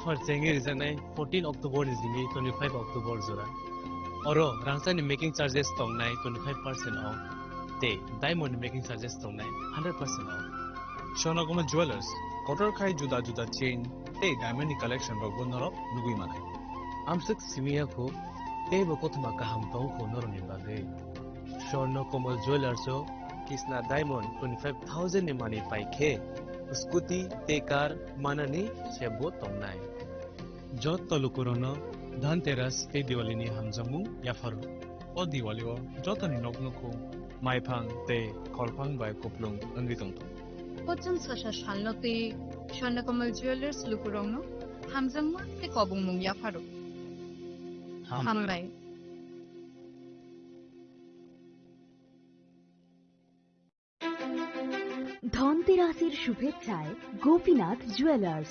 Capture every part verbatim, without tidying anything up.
Offer chengwi rijaknai fourteen October ni simi twenty-five October jora. Oro rangchakni making charges tongnai twenty-five percent o, tei diamond ni making charges tongnai hundred percent o. Swarnakomal Jewelers, kotor khai juda juda chain tei diamond ni collection rokbo norok nugwi manai. Amswk simi ya kho, teibo kothoma kaham tong kho norokni bagwi. Swarnakomal Jewelers o kisna diamond twenty-five thousand ni manwi pai khe, scooty tei car manani sebo tongnai. Jotto lukurokno Dhanteras tei Diwali ni hamjakmung yapharo. O Diwali o jotoni nok nukhung maiphang tei kholphang bai kuplung wngwi tongthung. Kochom sasa salno tei Swarnakomal Jewelers lukurokno hamjakma tei kobongmung yapharo. Ham. Hambai. ধনতেরাসের শুভেচ্ছায় গোপীনাথ জুয়েলার্স।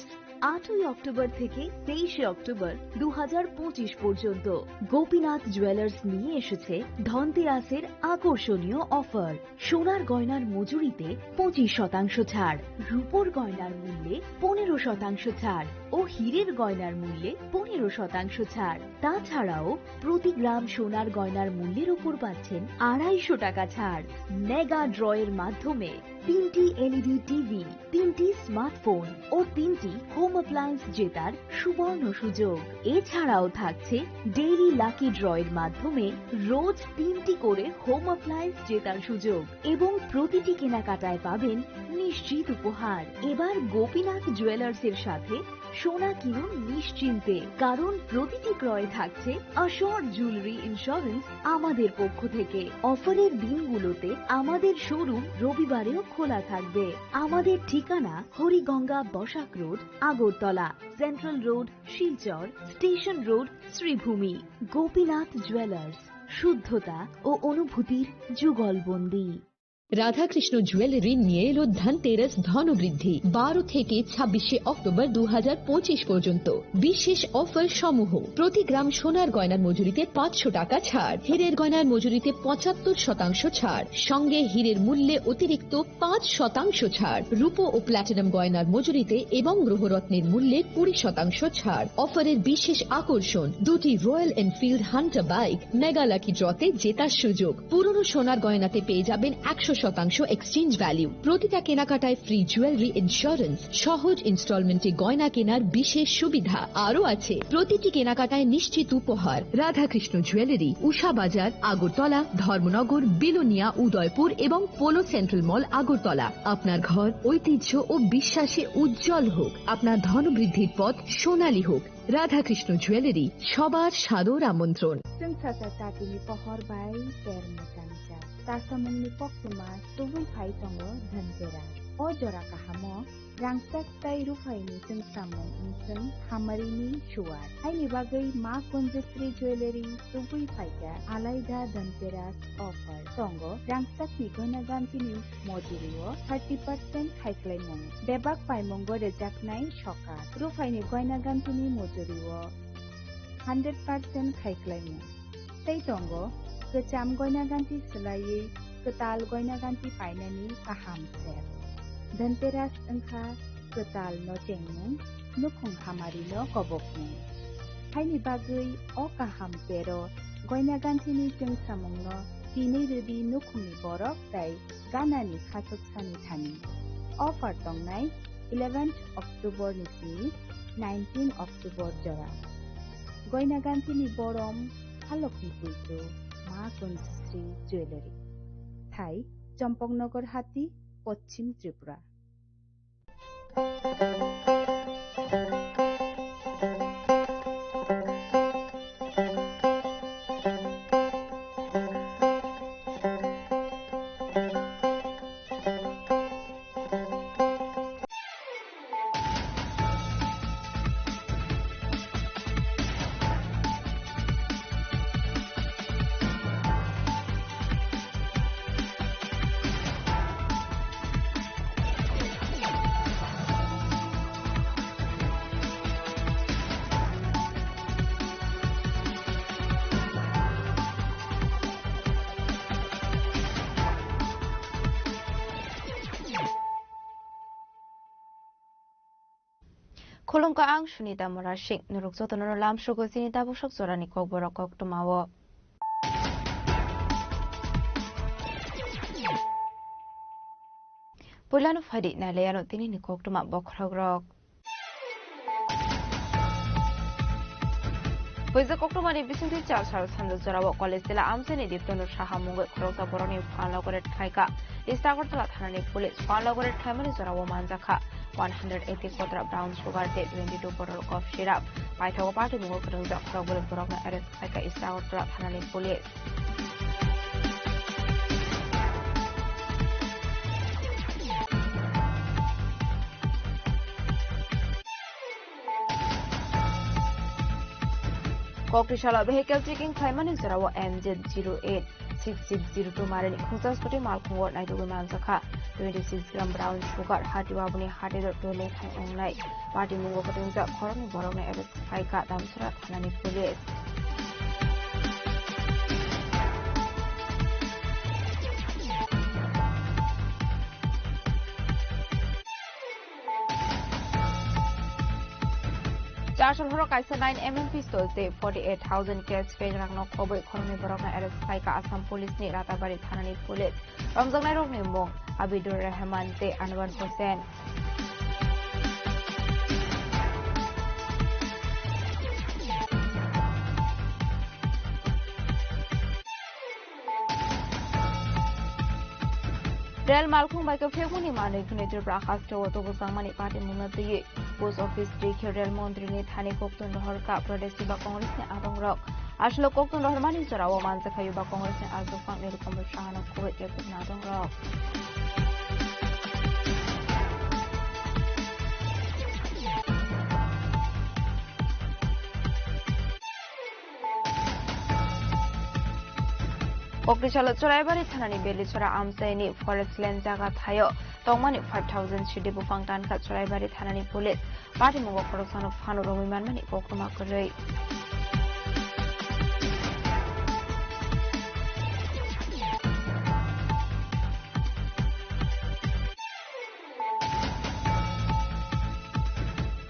আটই অক্টোবর থেকে তেইশে অক্টোবর দু হাজার পঁচিশ পর্যন্ত গোপীনাথ জুয়েলার্স নিয়ে এসেছে ধনতেরাসের আকর্ষণীয় অফার। সোনার গয়নার মজুরিতে পঁচিশ শতাংশ ছাড়, রূপোর গয়নার মূল্যে পনেরো শতাংশ ছাড় ও হীরের গয়নার মূল্যে পনেরো শতাংশ ছাড়। তাছাড়াও প্রতি গ্রাম সোনার গয়নার মূল্যের উপর পাচ্ছেন আড়াইশো টাকা ছাড়। মেগা ড্রয়ের মাধ্যমে তিনটি এলইডি টিভি, তিনটি স্মার্টফোন ও তিনটি হোম অ্যাপ্লায়েন্স জেতার সুবর্ণ সুযোগ। এছাড়াও থাকছে ডেইলি লাকি ড্রয়ের মাধ্যমে রোজ তিনটি করে হোম অ্যাপ্লায়েন্স জেতার সুযোগ এবং প্রতিটি কেনাকাটায় পাবেন নিশ্চিত উপহার। এবার গোপীনাথ জুয়েলার্সের সাথে সোনা কিনুন নিশ্চিন্তে, কারণ প্রতিটি ক্রয়ে থাকছে অ্যাসিওরড জুয়েলারি ইন্স্যুরেন্স আমাদের পক্ষ থেকে। অফারের দিনগুলোতে আমাদের শোরুম রবিবারেও খোলা থাকবে। আমাদের ঠিকানা Hariganga Basak road, Agartala, central road, Silchar, station road, Sribhumi. Gopinath jewellers, শুদ্ধতা ও অনুভূতির যুগলবন্দী। রাধাকৃষ্ণ জুয়েলারি নিয়ে এলো ধনতেরাস ধনবৃদ্ধি। বারো থেকে ছাব্বিশে অক্টোবর দু হাজার পঁচিশ পর্যন্ত বিশেষ অফার সমূহ: প্রতি গ্রাম সোনার গয়নার মজুরিতে পাঁচশো টাকা ছাড়, হীরের গয়নার মজুরিতে পঁচাত্তর শতাংশ ছাড়, সঙ্গে হীরের মূল্যে অতিরিক্ত পাঁচ শতাংশ ছাড়, রূপো ও প্ল্যাটিনাম গয়নার মজুরিতে এবং গ্রহরত্নের মূল্যে কুড়ি শতাংশ ছাড়। অফারের বিশেষ আকর্ষণ, দুটি royal Enfield Hunter bike mega lucky ড্রতে জেতার সুযোগ। পুরনো সোনার গয়নাতে পেয়ে যাবেন একশো শতাংশ এক্সচেঞ্জ ভ্যালু। প্রতিটা কেনাকাটায় ফ্রি জুয়েলারি ইন্স্যুরেন্স, সহজ ইনস্টলমেন্টে গয়না কেনার বিশেষ সুবিধা। আরও আছে প্রতিটি কেনাকাটায় নিশ্চিত উপহার। রাধাকৃষ্ণ জুয়েলারি, উষা বাজার, আগরতলা, ধর্মনগর, বিলোনিয়া, উদয়পুর এবং পোলো সেন্ট্রাল মল, আগরতলা। আপনার ঘর ঐতিহ্য ও বিশ্বাসে উজ্জ্বল হোক, আপনার ধনবৃদ্ধির পথ সোনালী হোক। রাধাকৃষ্ণ জুয়েলারি, সবার সাদর আমন্ত্রণ। Chwng sasa chatini pohor bai ter mwchang jak. Tasamungni koktwma tubui phai tongo Dhanteras. O jora kahamo rangchak tei ruphaini chwngsamung wngthwng hamarini suwar. Haini bagwi Ma Kunjasri Jewellery tubui phaikha alaida Dhanteras offer. Tongo rangchakni goina gantini mojurio thirty percent khaiklaimung. Bebak paimungo rejaknai sokat. Ruphaini goina gantini mojurio hundred percent khaiklaimung. Tei tongo kwcham goina ganti swlaiwi kwtal goina ganti painani kaham sep. Dhanteras wngkha kwtal no chengmung, nukhung hamari no kobokmung. Haini bagwi o kaham pero goina gantini chwngsamungno tinwi rwdi nukhungni borok tei ganani khachuk sani thani. Offer tongnai eleventh October ni simi nineteen October jora. Goina gantini borom halokni puitu Ma Kunjasri Jewellery. Thai Champaknagar Hati, Poschim Tripura. Khulumkha, ang Sunita Murasing. Norok jotono lamsogo chini tabuk sok jorani kokborok koktwmao. Puilano phaidi nailaiano tinini koktwma bokhorokrok. Puisa koktwmani bisingtwi char sal sanja jorao college tila amchaini Diptanu Saha mungwi khoroksa borokni phalno goret khlaikha. East Agartala thanani police phalno goret khlaimani jorao manjakha one hundred eighty kotra brown sugar tei twenty two bottle cough syrup. Paithago party mungo kwrwngjak khorokbrwi borokno arrest khlaikha East Agartala thanani police. Kokri salo vehicle checking khlaimani jorao M Z zero eight six six zero two marini khungsa scooty malkhungo naitugwi manjakha twenty six gram brown sugar, hati waboni hati do tole khai ongnai. Party mungo kwtwngjak khoroknwi borokno arrest khlaikha Damsora thanani police. Char sal horo kaisa nine M M pistol tei forty eight thousand cash bag rangno khobwi khoroknwi borokno arrest khlaikha Assam police ni Ratabari thanani police. Romjaknairokni mung Abidul Rehman tei Anwar Hussain. Rel malkhung bai kwphekmungni manwi hwnwi Tripura hasteo tubujangmani party mungno twiwi post office rikhe rel montrini thani koktun rohorkha Pradesh Yuba Congress ni adongrok. Aswk koktun rohormani jorao manjakha Yuba Congress ni arjuphang Nilkamal Sahano khobwi tei koktun adongrok. Kokri salo Churaibari thanani Belichora amchaini forest land jaga thaio tongmani five thousand sidi buphang tankha Churaibari thanani police. Party mungo khoroksano phano romwi manmani koktwma kwrwi.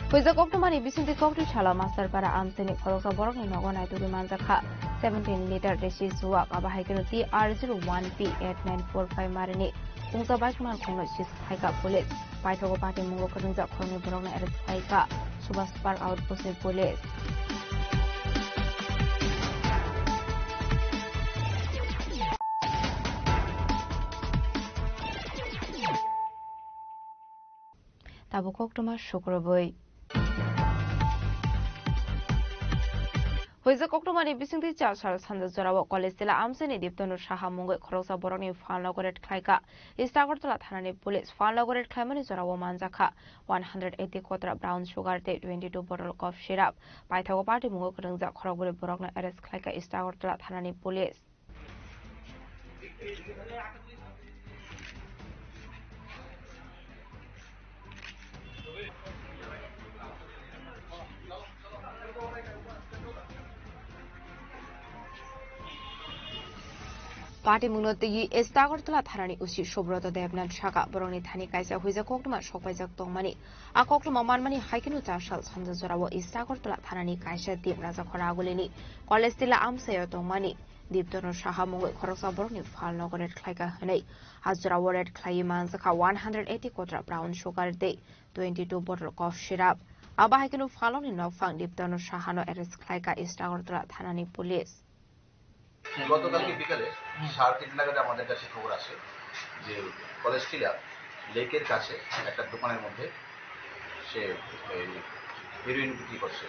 Puisa koktwmani bisingtwi kokri salo Masterpara amchaini khoroksa borokni nogo naitugwi manjakha seventeen liter desi suwak, abo hai kheno T R zero one P eight nine four five marini khungsa bike malkhungno seize khlaikha police. Paithago party mungo kwrwngjak khoroknwi borokno arrest khlaikha Subhash Park outpost ni police. Tabuk koktwma sukrubwi. Huijak koktwmani bisingtwi char sal sanja jorao college tila amchaini Diptanu Saha mungwi khoroksa borokni phalno goret khlaikha East Agartala thanani police. Phalno goret khlaimani jorao manjakha one hundred eighty kotra brown sugar tei twenty two bottle cough syrup. Paithago party mungo kwrwngjak khorokbrwi borokno arrest khlaikha East Agartala thanani police. Party mungno twiwi East Agartala thanani O C Subrata Debnath saka borokni thani kaisa huijak koktwma sokpaijak tongmani. A koktwma manmani hai kheno char sal sanja jorao East Agartala thanani kaisa team Rajakhora Agulini college tila amchaio tongmani Diptanu Saha mungwi khoroksa borokni phalno goret khlaikha hwnwi. A jorao raid khlaiwi manjakha one hundred eighty kotra brown sugar tei twenty two bottle cough syrup. Abo hai kheno phalokni nokphang Diptanu Sahano arrest khlaikha East Agartala thanani police. গতকালকে বিকালে সাড়ে তিন নাগাদ আমাদের কাছে খবর আসে যে কলেজ টিলা লেকের কাছে একটা দোকানের মধ্যে সে এই হিরোইন বিক্রি করছে।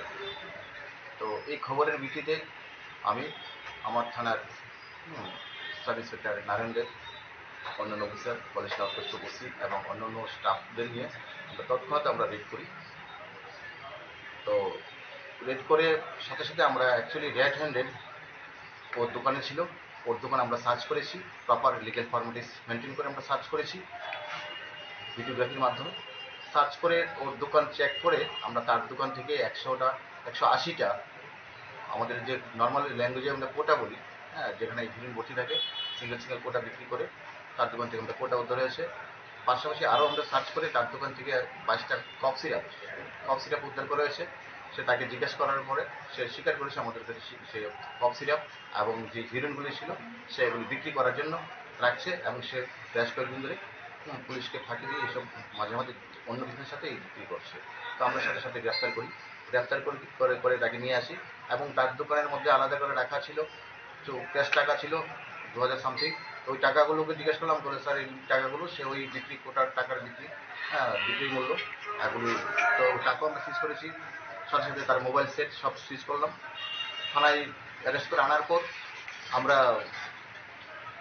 তো এই খবরের ভিত্তিতে আমি আমার থানার, হুম, সাব ইন্সপেক্টর নারায়ণ দেব, অন্যান্য অফিসার, কলেজ স্টাফ, উপস্থিত এবং অন্যান্য স্টাফদের নিয়ে আমরা তৎক্ষণাৎ আমরা রেড করি। তো রেড করে সাথে সাথে আমরা অ্যাকচুয়ালি রেড হ্যান্ডেড ওর দোকানে ছিল, ওর দোকান আমরা সার্চ করেছি, প্রপার লিগ্যাল ফর্মালিটিস মেনটেন করে আমরা সার্চ করেছি ভিডিওগ্রাফির মাধ্যমে। সার্চ করে ওর দোকান চেক করে আমরা তার দোকান থেকে একশোটা, একশো আশিটা, আমাদের যে নর্মাল ল্যাঙ্গুয়েজে আমরা কোটা বলি, হ্যাঁ, যেখানে হিরোইন ভর্তি থাকে, সিঙ্গেল সিঙ্গেল কোটা বিক্রি করে, তার দোকান থেকে আমরা কোটা উদ্ধার হয়েছে। পাশাপাশি আরও আমরা সার্চ করে তার দোকান থেকে বাইশটা কফ সিরাপ, কফ সিরাপ উদ্ধার করা হয়েছে। সে তাকে জিজ্ঞেস করার পরে সে স্বীকার করেছে আমাদের কাছে সে, সে কফ সিরাপ এবং যে হিরোইনগুলি ছিল সে এগুলি বিক্রি করার জন্য রাখছে এবং সে বেশ কয়েকদিন ধরে, হুম, পুলিশকে ফাঁকি দিয়ে এইসব মাঝে মাঝে অন্য কিছুর সাথে এই বিক্রি করছে। তো আমরা সাথে সাথে গ্রেফতার করি, গ্রেফতার করে, করে, করে তাকে নিয়ে আসি এবং তার দোকানের মধ্যে আলাদা করে রাখা ছিল তো ক্যাশ টাকা ছিল দু হাজার সামথিং। ওই টাকাগুলোকে জিজ্ঞেস করলাম, বলে, "স্যার, এই টাকাগুলো সে ওই বিক্রি, কোটার টাকার বিক্রি, হ্যাঁ, বিক্রি মূল্য এগুলি।" তো ওই টাকা আমরা সিজ করেছি, সাথে সাথে তার মোবাইল সেট সব সিজ করলাম। থানায় অ্যারেস্ট করে আনার পর আমরা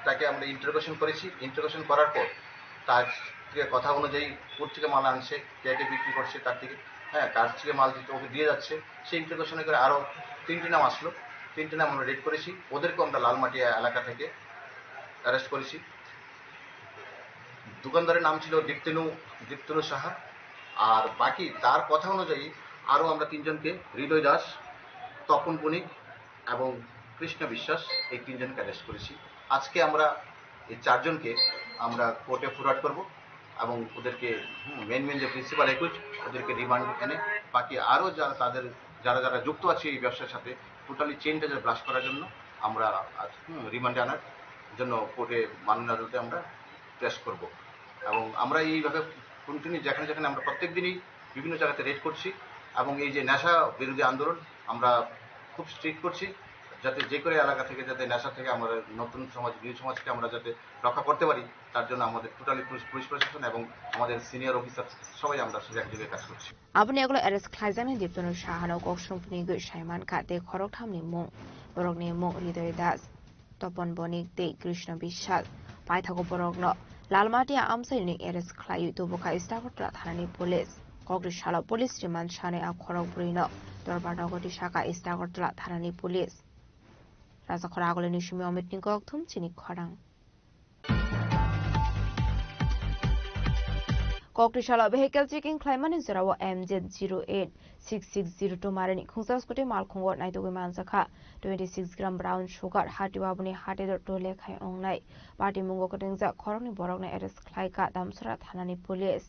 তাকে আমরা ইন্টারোগেশন করেছি। ইন্টারোগেশন করার পর তার থেকে কথা অনুযায়ী কোথা থেকে মাল আনছে, কে কে বিক্রি করছে, তার থেকে, হ্যাঁ, কার থেকে মাল দিতে ওকে দিয়ে যাচ্ছে, সেই ইন্টারোগেশনে করে আরও তিনটি নাম আসলো। তিনটি নাম আমরা রেড করেছি, ওদেরকেও আমরা লালমাটিয়া এলাকা থেকে অ্যারেস্ট করেছি। দোকানদারের নাম ছিল দীপ্তেনু, দীপ্তেনু সাহা। আর বাকি তার কথা অনুযায়ী আরও আমরা তিনজনকে, হৃদয় দাস, তপন বণিক এবং কৃষ্ণ বিশ্বাস, এই তিনজনকে অ্যারেস্ট করেছি। আজকে আমরা এই চারজনকে আমরা কোর্টে ফরওয়ার্ড করব এবং ওদেরকে, হুম, মেন মেন যে প্রিন্সিপাল অ্যাকিউজড, ওদেরকে রিমান্ড এনে বাকি আরও যারা তাদের, যারা যারা যুক্ত আছে এই ব্যবসার সাথে, টোটালি চেইনটা যে ব্লাস্ট করার জন্য আমরা আজ, হুম, রিমান্ডে আনার জন্য কোর্টে, মাননীয় আদালতে আমরা প্রেস করব। এবং আমরা এইভাবে কন্টিনিউ যেখানে যেখানে আমরা প্রত্যেক দিনই বিভিন্ন জায়গাতে রেড করছি এবং এই যে নেশা বিরোধী আন্দোলন আমরা খুব স্ট্রিক্ট করছি, যাতে যে কোনো এলাকা থেকে যাতে নেশা থেকে আমরা নতুন সমাজ, নিউ সমাজকে আমরা যাতে রক্ষা করতে পারি, তার জন্য আমাদের টোটালি পুলিশ, পুলিশ প্রশাসন এবং আমাদের সিনিয়র অফিসার সবাই আমরা সব একযোগে কাজ করছি। Aboni ulo arrest khlaijaknai Diptanu Sahano kok songpni gwi sai mankha tei khoroktham ni mung, borokni mung Hridoy Das, Topon Bonik tei Krishna Biswas. Paithago borokno Lalmatia amchaini arrest khlaiwi tubukha East Agartala thanani police. Kokri salo police remand sanai a khorok bwrwino Dorbar nogoti saka East Agartala thanani police. Rajakhor agulini simi Amit ni kokthum chini khorang. Kokri salo vehicle checking khlaimani jorao M Z zero eight six six zero two marini khungsa scooty malkhungo naitugwi manjakha twenty six gram brown sugar, hatiwaboni hatedor tole khai ongnai. Patimungo kwtwngjak khoroknwi borokno arrest khlaikha Damsora thanani police.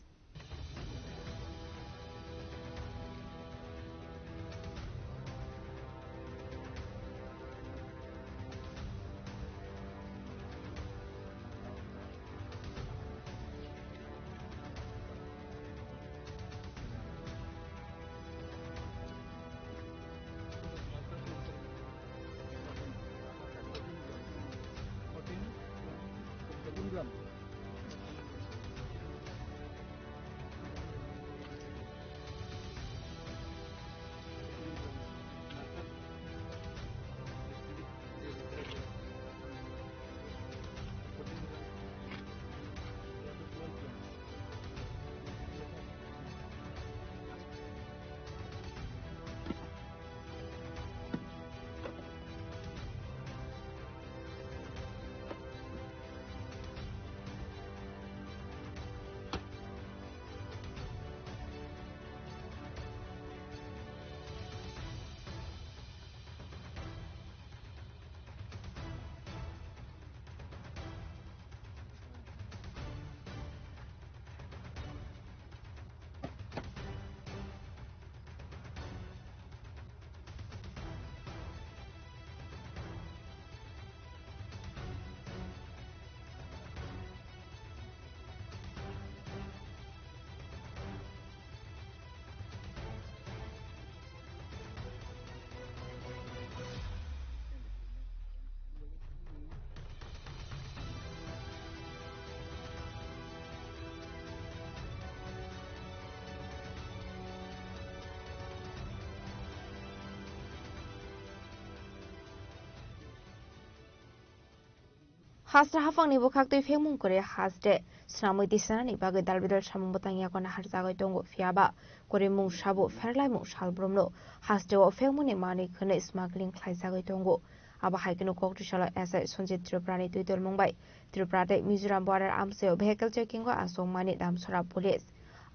Hasra haphangni bwkhaktwi phengmung kwrwi haste swnamwi tisanani bagwi dalbidal samung bwtang yago naharjagwi tongo, phiyaba kwrwimung sabo pherlaimung salbrumno hasteo phengmungni manwi hwnwi smuggling khlaijagwi tongo. Abo hai kheno Kokrisalo S I Sanjit Tripurani twidulmung bai Tripura tei Mizoram border amchaio vehicle checking-o achukmani Damsora police.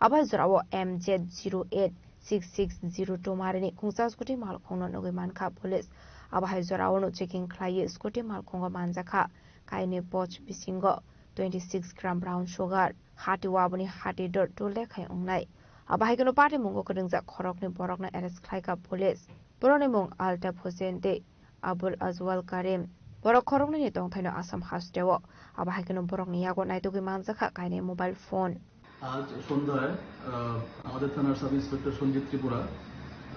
Abo hai jorao M Z zero eight six six zero two marini khungsa scooty malkhungno nugwi mankha police. Abo hai joraono checking khlaiwi scooty malkhungo manjakha kainwi pouch bisingo twenty six gram brown sugar, hati o aboni hati dor tul de khai wngnai. Abo hai kheno patimungo kwrwngjak khoroknwi borokno arrest khlaikha police. Borokni mung Altaf Hussein tei Abul Ajwal Karim. Borok khoroknwini tongthaino Assam hasteo. Abo hai kheno borokni yago naitugwi manjakha kainwi mobile phone. আজ সন্ধ্যায়, আহ, আমাদের থানার sub inspector Sanjit ত্রিপুরা,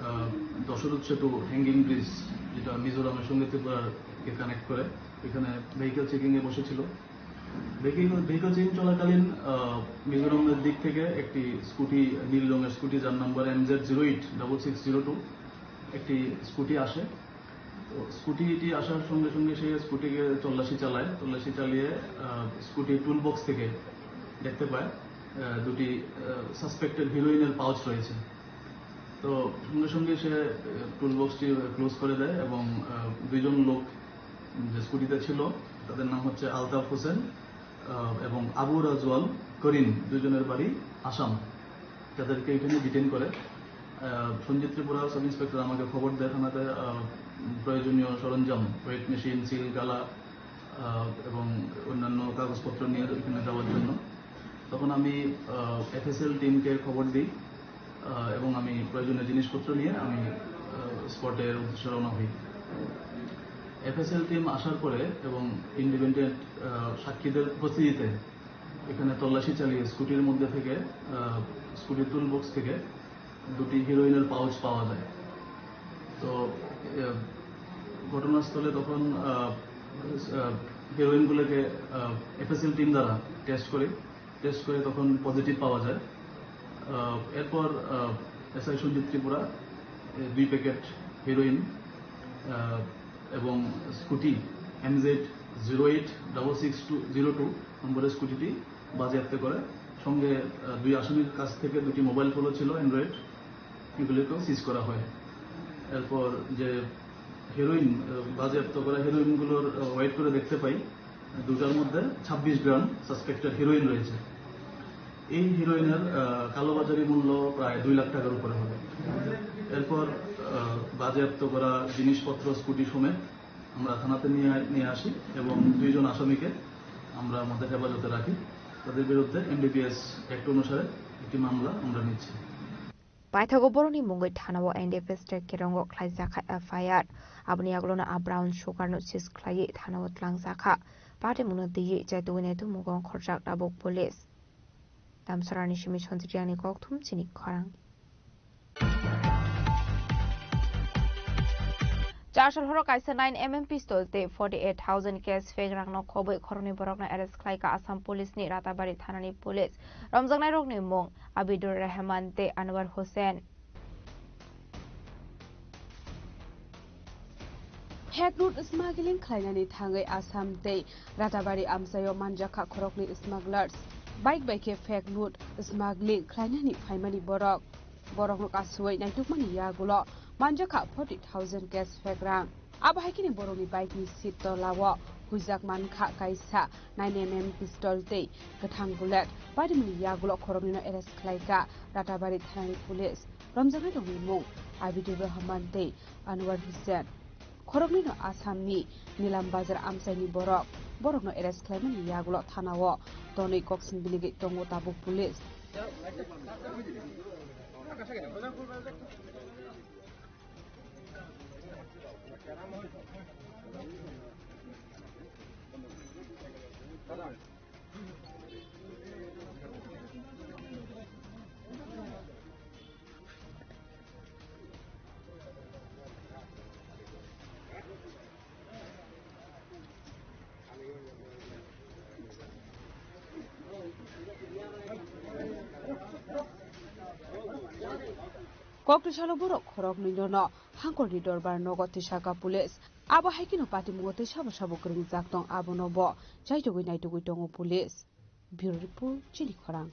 আহ, দশরথ সেতু hanging bridge, যেটা মিজোরামের সঙ্গে ত্রিপুরাকে কানেক্ট করে, এখানে ভেহিকল চেকিং এ বসেছিল। ভেহিকল, ভেহিকল চেকিং চলাকালীন, আহ, মিজোরামের দিক থেকে একটি স্কুটি, নীল রঙের স্কুটি, যার number M Z zero eight double six zero two, একটি স্কুটি আসে। তো স্কুটিটি আসার সঙ্গে সঙ্গে সে স্কুটিকে তল্লাশি চালায়। তল্লাশি চালিয়ে, আহ, স্কুটির টুল বক্স থেকে দেখতে পায়, আহ, দুটি, আহ, সাসপেক্টেড হিরোইনের পাউচ রয়েছে। তো সঙ্গে সঙ্গে সে, আহ, টুল বক্সটি ক্লোজ করে দেয় এবং, আহ, দুইজন লোক যে স্কুটিতে ছিল, তাদের নাম হচ্ছে আলতাফ হোসেন, আহ, এবং আবু রাজওয়াল করিম, দুজনের বাড়ি আসাম। তাদেরকে এখানে ডিটেইন করে। আহ, সঞ্জিত ত্রিপুরা সাব ইন্সপেক্টর আমাকে খবর দেয় থানাতে, আহ, প্রয়োজনীয় সরঞ্জাম, ওয়েট মেশিন, সিল, গালা, আহ, এবং অন্যান্য কাগজপত্র নিয়ে এখানে যাওয়ার জন্য। তখন আমি, আহ, এফএসএল টিমকে খবর দিই, আহ, এবং আমি প্রয়োজনীয় জিনিসপত্র নিয়ে আমি, আহ, স্পটের উদ্দেশ্যে রওনা হই। এফএসএল টিম আসার পরে এবং ইন্ডিপেন্ডেন্ট, আহ, সাক্ষীদের উপস্থিতিতে এখানে তল্লাশি চালিয়ে স্কুটির মধ্যে থেকে, আহ, স্কুটির টুল বক্স থেকে দুটি হিরোইনের পাউচ পাওয়া যায়। তো, আহ, ঘটনাস্থলে তখন, আহ, আহ, হিরোইনগুলোকে, আহ, এফএসএল টিম দ্বারা টেস্ট করি। টেস্ট করে তখন পজিটিভ পাওয়া যায়। আহ, এরপর, আহ, এসআই সঞ্জিত ত্রিপুরা, এ, দুই প্যাকেট হিরোইন, আহ, এবং scooty MZ zero eight double six two zero two নম্বরের স্কুটিটি বাজেয়াপ্ত করে। সঙ্গে, আহ, দুই আসামির কাছ থেকে দুটি মোবাইল ফোনও ছিল অ্যান্ড্রয়েড, এগুলিকেও সিজ করা হয়। এরপর যে হিরোইন, আহ, বাজেয়াপ্ত করা হিরোইনগুলোর, আহ, ওয়েট করে দেখতে পাই, দুটার মধ্যে ছাব্বিশ গ্রাম সাসপেক্টেড হিরোইন রয়েছে। এই হিরোইনের, আহ, কালোবাজারি মূল্য প্রায় দুই লাখ টাকার উপরে হবে। এরপর, আহ, বাজেয়াপ্ত করা জিনিসপত্র, স্কুটি সমেত আমরা থানাতে নিয়ে, নিয়ে আসি এবং দুইজন আসামিকে আমরা আমাদের হেফাজতে রাখি। তাদের বিরুদ্ধে এনডিপিএস অ্যাক্ট অনুসারে একটি মামলা আমরা নিচ্ছি। Paithago borokni mungwi thanao N D P S tei Kerongo khlaijakha F I R. Aboni yagulono a brown sugar no seize khlaiwi thanao tlangjakha. Patimungno twiwi chaitugwi naitukmung khorjak tabuk police. Damsarani simi Sonjit Riyani kokthum chini khorang. Charchal horo kaisa nine M M pistol tei forty eight thousand cash fake rangno khobwi khoroknwi borokno arrest khlaikha Assam police ni Ratabari thanani police. Romjaknairokni mung Abidul Rehman tei Anwar Hussain. Fake note smuggling khlainani thangwi Assam tei Ratabari amchaio manjakha khoroknwi smugglers. Bike bai khe fake note smuggling khlainani phaimani borok. Borokno kasuwi naitukmani yagulo manjakha forty thousand cash fake rang. Abo hai kheno borokni bike ni seat tolao huijak mankha kaisa nine M M pistol tei kwthang bullet. Patimungni yagulo khoroknwino arrest khlaikha Ratabari thanani police. Romjaknairokni mung Abidul Rahman tei Anwar Hussain. Khoroknwino Assamni Nilam Bazar amchaini borok. Borokno arrest khlaimani yagulo thanao tonwi kok singbiligwi tongo tabuk police. Koktwsalo borok khoroknwinono hangkorni dorbar nogo tisaka police. Abo hai kheno patimungo tei sabo sabo kwrwngjak tong, abono bo chaitugwi naitugwi tongo police. Bureau Report, Chini Khorang.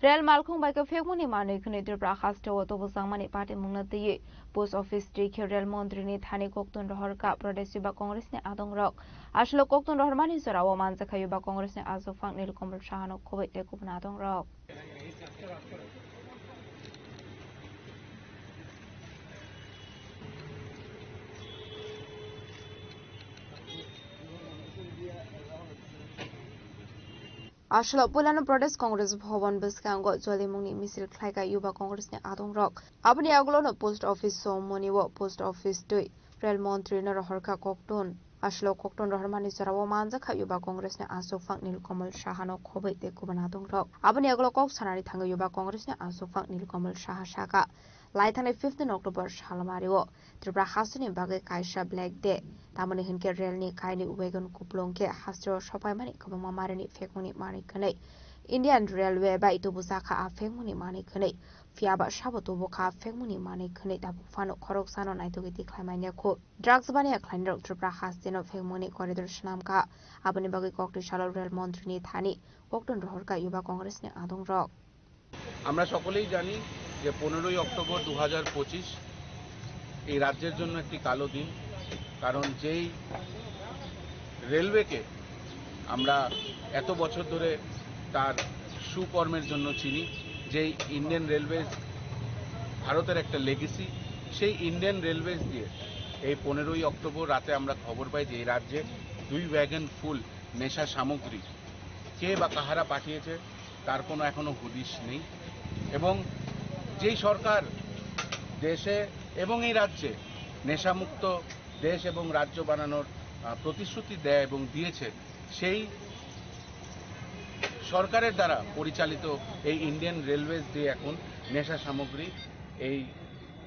Rel malkhung bai kwphekmungni manwi khwnwi Tripura hasteo tubujak mani patimungno twiwi post office twi khe rel montri ni thani koktun rohorkha Pradesh Yuba Congress ni adongrok. Aswk koktun rohormani jorao manjakha Yuba Congress ni ajophang Nilkamal Saha no khobwi tei kubun adongrok. Aswk puilano Pradesh Congress Bhavan bwskango jolimungni misil khlaikha Yuba Congressni adongrok. Aboni agulono post office somoni o post office twi rel montrino rohorkha koktun. Aswk koktun rohormani jorao manjakha Yuba Congressni aswkphang Nilkamal Sahano khobwi tei kubun adongrok. Aboni agulo kok sanani thangwi Yuba Congressni aswkphang Nilkamal Saha sakha, lai thangnai fifteen October salmario Tripura hasteni bagwi kaisa Black Day. Tamoni hinkhe relni kaini wagon kuplung khe hasteo sopaimani kwbangma marini phekmungni manwi khwnwi. Indian Railway bai tubujakha a phekmungni manwi khwnwi. Phiyaba sabo tubukha a phekmungni manwi khwnwi tabuk phano khoroksano naitugwi tikhlai manya khu. Drugs baniya khlainirok Tripura hasteno phekmungni corridor swnamkha. Aboni bagwi koktwi salo rel montrini thani koktun rohorkha Yuba Congressni adongrok. আমরা সকলেই জানি যে পনেরোই অক্টোবর দু হাজার পঁচিশ এই রাজ্যের জন্য একটি কালো দিন, কারণ যেই রেলওয়েকে আমরা এত বছর ধরে তার সুকর্মের জন্য চিনি, যেই ইন্ডিয়ান রেলওয়েজ ভারতের একটা লেগেসি, সেই ইন্ডিয়ান রেলওয়েজ দিয়ে এই পনেরোই অক্টোবর রাতে আমরা খবর পাই যে এই রাজ্যে দুই ওয়াগন ফুল নেশা সামগ্রী কে বা কাহারা পাঠিয়েছে, তার কোনো এখনো হদিশ নেই। এবং যেই সরকার দেশে এবং এই রাজ্যে নেশামুক্ত দেশ এবং রাজ্য বানানোর, আহ, প্রতিশ্রুতি দেয় এবং দিয়েছে, সেই সরকারের দ্বারা পরিচালিত এই ইন্ডিয়ান রেলওয়েজ দিয়ে এখন নেশা সামগ্রী এই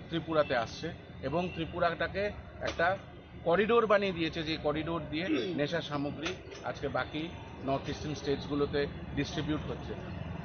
ত্রিপুরাতে আসছে এবং ত্রিপুরাটাকে একটা করিডোর বানিয়ে দিয়েছে, যে করিডোর দিয়ে নেশা সামগ্রী আজকে বাকি নর্থ ইস্টার্ন স্টেটসগুলোতে ডিস্ট্রিবিউট হচ্ছে।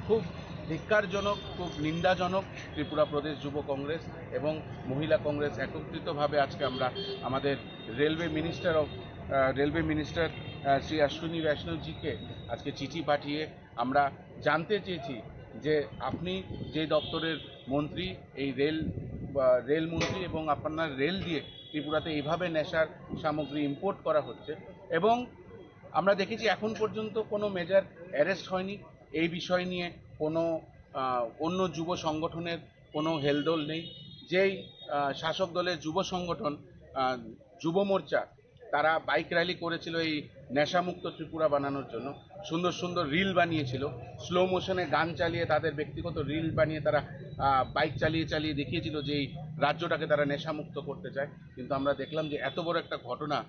খুব ধিক্কারজনক, খুব নিন্দাজনক। ত্রিপুরা প্রদেশ যুব কংগ্রেস এবং মহিলা কংগ্রেস একত্রিতভাবে আজকে আমরা আমাদের railway minister of, ah, railway minister, ah, Shri Ashwini বৈষ্ণবজিকে আজকে চিঠি পাঠিয়ে আমরা জানতে চেয়েছি যে আপনি যে দপ্তরের মন্ত্রী, এই রেল, বা রেল মন্ত্রী, এবং আপনার রেল দিয়ে ত্রিপুরাতে এইভাবে নেশার সামগ্রী ইম্পোর্ট করা হচ্ছে। এবং আমরা দেখেছি এখন পর্যন্ত কোনো মেজর অ্যারেস্ট হয়নি। এই বিষয় নিয়ে কোনো, আহ, অন্য যুব সংগঠনের কোনো হেলদোল নেই। যেই, আহ, শাসক দলের যুব সংগঠন, আহ, যুব মোর্চা, তারা বাইক র‍্যালি করেছিল এই নেশামুক্ত ত্রিপুরা বানানোর জন্য। সুন্দর সুন্দর রিল বানিয়েছিল, স্লো মোশনে গান চালিয়ে, তাদের ব্যক্তিগত রিল বানিয়ে তারা, আহ, বাইক চালিয়ে চালিয়ে দেখিয়েছিল যে এই রাজ্যটাকে তারা নেশামুক্ত করতে চায়। কিন্তু আমরা দেখলাম যে এত বড় একটা ঘটনা,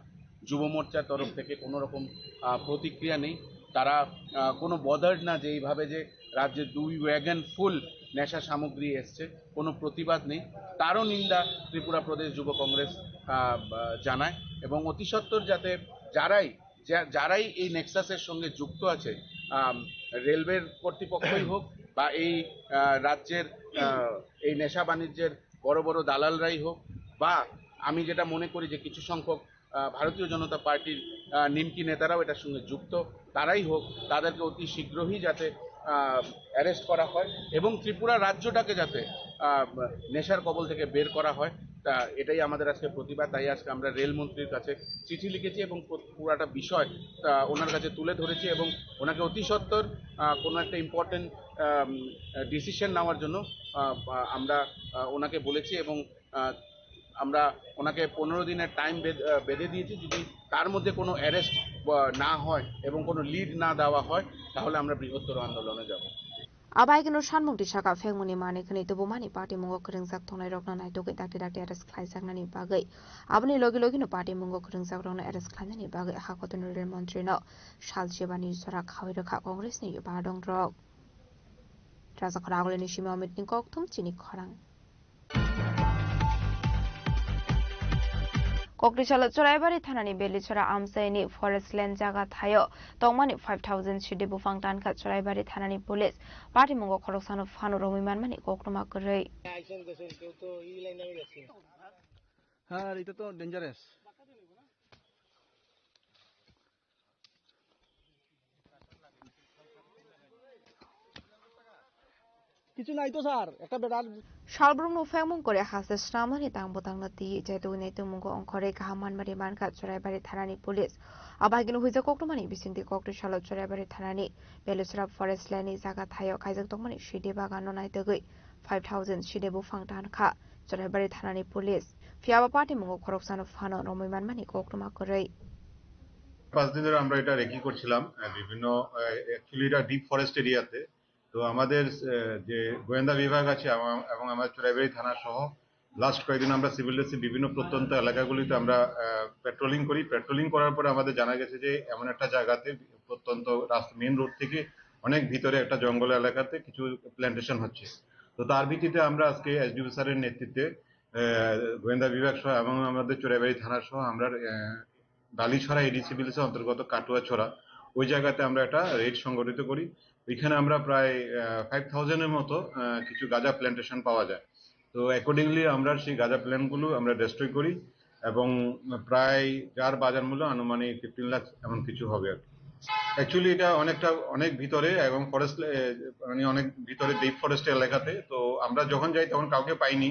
যুব মোর্চার তরফ থেকে কোনো রকম, আহ, প্রতিক্রিয়া নেই। তারা, আহ, কোনো বদার্ড না যে এইভাবে যে রাজ্যে দুই ওয়াগন ফুল নেশা সামগ্রী এসছে, কোনো প্রতিবাদ নেই। তারও নিন্দা ত্রিপুরা প্রদেশ যুব কংগ্রেস, আহ, বা, জানায় এবং অতি সত্বর যাতে যারাই, যা-, যারাই এই নেক্সাসের সঙ্গে যুক্ত আছে, আম, রেলওয়ের কর্তৃপক্ষই হোক বা এই, আহ, রাজ্যের, আহ, এই নেশা বাণিজ্যের বড় বড় দালালরাই হোক, বা আমি যেটা মনে করি যে কিছু সংখ্যক, আহ, ভারতীয় জনতা পার্টির, আহ, নিমকি নেতারাও এটার সঙ্গে যুক্ত, তারাই হোক, তাদেরকে অতি শীঘ্রই যাতে, আহ, অ্যারেস্ট করা হয় এবং ত্রিপুরা রাজ্যটাকে যাতে, আহ, নেশার কবল থেকে বের করা হয়, তা এটাই আমাদের আজকে প্রতিবাদ। তাই আজকে আমরা রেলমন্ত্রীর কাছে চিঠি লিখেছি এবং পুরো-, পুরাটা বিষয়, আহ, ওনার কাছে তুলে ধরেছি এবং ওনাকে অতি সত্বর, আহ, কোনো একটা ইম্পর্টেন্ট, আম, ডিসিশন নেওয়ার জন্য, আহ, আমরা, আহ, ওনাকে বলেছি এবং, আহ, আমরা ওনাকে পনেরো দিনের টাইম বেঁধ-, আহ, বেঁধে দিয়েছি। যদি তার মধ্যে কোনো অ্যারেস্ট, আহ, না হয় এবং কোনো লিড না দেওয়া হয়, তাহলে আমরা বৃহত্তর আন্দোলনে যাব। Abai keno sanmung tisaka phengmuni manwi khwnwi tubumani party mungo kwrwngjak tongnairokno naitugwi dakti dakti arrest khlaijaknani bagwi, aboni logi logino party mungo kwrwngjakrokno arrest khlainani bagwi hakotoni rel montrino sal chibani jora khawi rwkha Congressni badongrok. Rajakhor Agulini simi Amitni kokthum chini khorang. Koktisalo Churaibari thanani Belichora amchaini forest land jaga thaio tongmani five thousand sidi buphang tankha Churaibari thanani police. Patimungo khoroksano phano romwi manmani koktwma kwrwi. Ar ito to dangerous. Kichu nai to sir, ekta bedar. Salbrumno phengmung kore haste snamani tang bwtangno twi chaitugwi naitukmungo ongkhorwi kaham manmari mankha Churaibari thanani police. Abagino huijak koktwmani bisingtwi koktwi salo Churaibari thanani Belusra forest landni jaga thaio khaijak tongmani sidi baganno naitugwi five thousand sidi buphang tankha Churaibari thanani police. Phiyaba patimungo khoroksano phano romwi manmani koktwma kwrwi. পাঁচ দিন ধরে আমরা এটা রেকি করছিলাম, আহ, বিভিন্ন, আহ, অ্যাকচুয়ালি এটা deep forest এরিয়াতে। তো আমাদের, আহ, যে গোয়েন্দা বিভাগ আছে আমা-, এবং আমার চোরাইবাড়ি থানা সহ লাস্ট কয়েকদিন আমরা সিভিল ড্রেসে বিভিন্ন প্রত্যন্ত এলাকাগুলিতে আমরা, আহ, পেট্রোলিং করি। পেট্রোলিং করার পরে আমাদের জানা গেছে যে এমন একটা জায়গাতে প্রত্যন্ত রাস্তা, মেইন রোড থেকে অনেক ভিতরে একটা জঙ্গল এলাকাতে কিছু প্ল্যান্টেশন হচ্ছে। তো তার ভিত্তিতে আমরা আজকে এসডিপিও স্যারের নেতৃত্বে, আহ, গোয়েন্দা বিভাগ সহ এবং আমাদের চোরাইবাড়ি থানা সহ আমরা, আহ, বালিছড়া এডিসি ভিলেজের অন্তর্গত কাটুয়াছড়া, ওই জায়গাতে আমরা একটা রেড সংগঠিত করি। ওইখানে আমরা প্রায়, আহ, ফাইভ থাউজেন্ডের মতো, আহ, কিছু গাঁজা প্ল্যান্টেশন পাওয়া যায়। তো অ্যাকর্ডিংলি আমরা সেই গাঁজা প্ল্যান্টগুলো আমরা ডিস্ট্রয় করি এবং প্রায় যার বাজার মূল্য আনুমানিক ফিফটিন লাখ এমন কিছু হবে আর কি। অ্যাকচুয়ালি এটা অনেকটা, অনেক ভিতরে এবং ফরেস্ট, এ, মানে অনেক ভিতরে ডিপ ফরেস্ট এলাকাতে। তো আমরা যখন যাই তখন কাউকে পাইনি।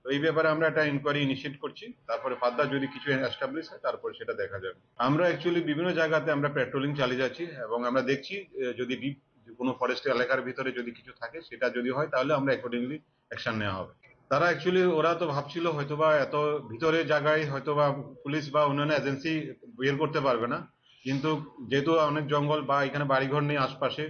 তো এই ব্যাপারে আমরা একটা ইনকোয়ারি ইনিশিয়েট করছি, তারপরে ফার্দার যদি কিছু এস্টাবলিশ হয় তারপরে সেটা দেখা যাবে। আমরা অ্যাকচুয়ালি বিভিন্ন জায়গাতে আমরা পেট্রোলিং চালিয়ে যাচ্ছি এবং আমরা দেখছি, এ, যদি ডিপ কোনো ফরেস্ট এলাকার ভিতরে যদি কিছু থাকে, সেটা যদি হয় তাহলে আমরা অ্যাকর্ডিংলি অ্যাকশন নেওয়া হবে। তারা অ্যাকচুয়ালি, ওরা তো ভাবছিল হয়তোবা এত ভিতরে জায়গায় হয়তোবা পুলিশ বা অন্যান্য এজেন্সি বের করতে পারবে না, কিন্তু যেহেতু অনেক জঙ্গল বা এখানে বাড়িঘর নেই আশপাশে,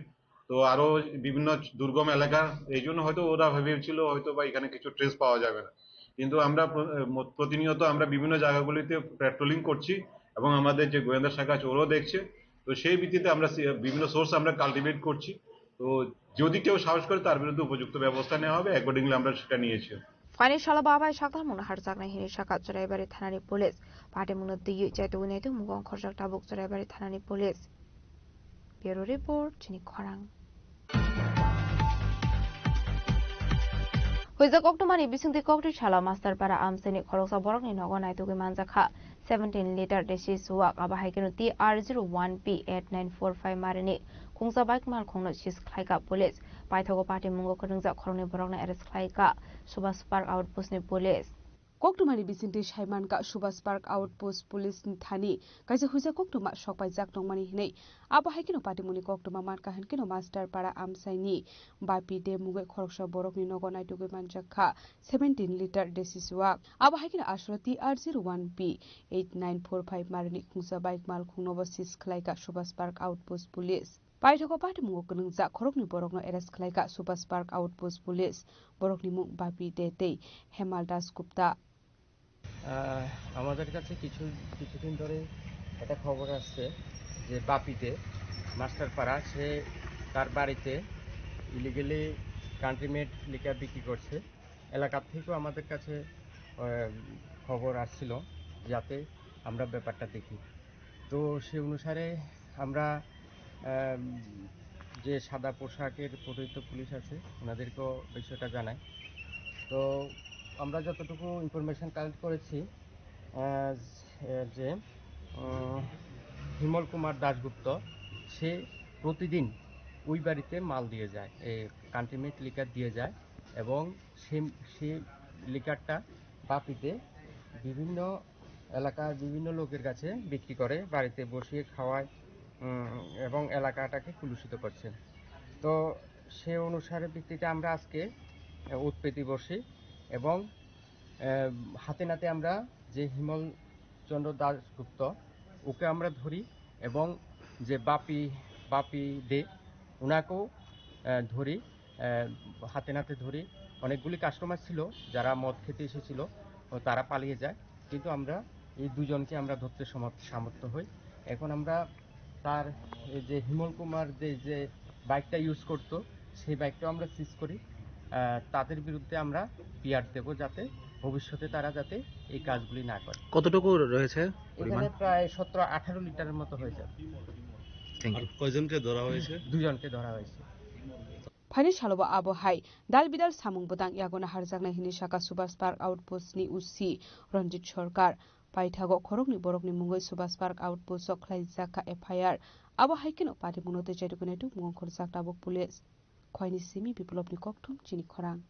তো আরো বিভিন্ন দুর্গম এলাকা, এই জন্য হয়তো ওরা ভেবেছিল হয়তো বা এখানে কিছু ট্রেস পাওয়া যাবে না। কিন্তু আমরা প্র-, ম-, প্রতিনিয়ত আমরা বিভিন্ন জায়গাগুলিতে পেট্রোলিং করছি এবং আমাদের যে গোয়েন্দা শাখা আছে ওরাও দেখছে। তো সেই ভিত্তিতে আমরা সি-, বিভিন্ন সোর্স আমরা কাল্টিভেট করছি। তো যদি কেউ সাহস করে তার বিরুদ্ধে উপযুক্ত ব্যবস্থা নেওয়া হবে, অ্যাকর্ডিংলি আমরা সেটা নিয়েছি। Phaini salo babai sakthar mungno harjaknai hini saka Churaibari thanani police. Patimungno twiwi chaitugwi naitu mungkon khorjak tabuk Churaibari thanani police. Bureau report, chini khorang. Huijak koktwmani bisingtwi koktwi salo Masterpara amchaini khoroksa borokni nogo naitugwi manjakha seventeen litre desi suwak, abo hai kheno T R zero one P eight nine four five marini khungsa bike malkhungno seize khlaikha police. Paithago patimungo kwrwngjak khoroknwi borokno arrest khlaikha Subhas Park outpost ni police. Koktwmani bisingtwi saimankha Subhas Park outpost police ni thani kaisa huijak koktwma sokpaijak tongmani hinwi. Abo hai kheno patimungni koktwma mankha hinkhe no Masterpara amchaini Bapi de mungwi khoroksa borokni nogo naitugwi manjakha seventeen litre desi suwak. Abo hai kheno aswk T R zero one P eight nine four five marini khungsa bike malkhungnobo seize khlaikha Subhas Park outpost police. Paithago patimungo kwrwngjak khoroknwi borokno arrest khlaikha Subhas Park outpost police. Borokni mung Bapi de tei Hemal Das Gupta. আহ, আমাদের কাছে কিছু, কিছুদিন ধরে একটা খবর আসছে যে বাপিতে মাস্টারপাড়া, সে তার বাড়িতে ইলিগালি কান্ট্রি মেড লিকার বিক্রি করছে। এলাকা থেকেও আমাদের কাছে, আহ, খবর আসছিল, যাতে আমরা ব্যাপারটা দেখি। তো সে অনুসারে আমরা, আহ, যে সাদা পোশাকের পরিহিত পুলিশ আছে, ওনাদেরকেও বিষয়টা জানাই। তো আমরা যতটুকু ইনফরমেশন কালেক্ট করেছি, আহ, যে, উম, হিমল কুমার দাশগুপ্ত, সে প্রতিদিন ওই বাড়িতে মাল দিয়ে যায়, এই কান্ট্রি মেড লিকার দিয়ে যায় এবং সে, সেই লিকারটা বাপিতে বিভিন্ন এলাকার বিভিন্ন লোকের কাছে বিক্রি করে, বাড়িতে বসিয়ে খাওয়ায়, উম, এবং এলাকাটাকে কলুষিত করছে। তো সে অনুসারে ভিত্তিতে আমরা আজকে, আহ, উৎপেতে বসি এবং, আহ, হাতে নাতে আমরা যে হিমল চন্দ্র দাশগুপ্ত, ওকে আমরা ধরি এবং যে বাপি, বাপি দে, ওনাকেও, আহ, ধরি, আহ, হাতে নাতে ধরি। অনেকগুলি কাস্টমার ছিল যারা মদ খেতে এসেছিল, ও তারা পালিয়ে যায়, কিন্তু আমরা এই দুজনকে আমরা ধরতে সমর্থ, সামর্থ্য হই। এখন আমরা তার এই যে হিমল কুমার যে, যে বাইকটা ইউজ করতো, সেই বাইকটাও আমরা সিজ করি। আহ, তাদের বিরুদ্ধে আমরা পিআর দেব, যাতে ভবিষ্যতে তারা যাতে এই কাজগুলি না করে। কতটুকু রয়েছে পরিমাণ? এখানে প্রায় সতেরো আঠারো লিটারের মতো হয়ে যাবে। Thank you. কয়জনকে ধরা হয়েছে? দুজনকে ধরা হয়েছে। Phaini salobo abo hai dal bidal samung bwtang yago naharjaknai hwnwi sakha Subhas Park Outpost ni O C Ranjit Sarkar. Paithago khoroknwi borokni mungwi Subhas Park Outpost o khlaijakha F I R. Abo hai kheno patimungno tei chaitugwi naituk mungwi khorjak tabuk police. Khoini simi Biplopni kokthum chini khorang.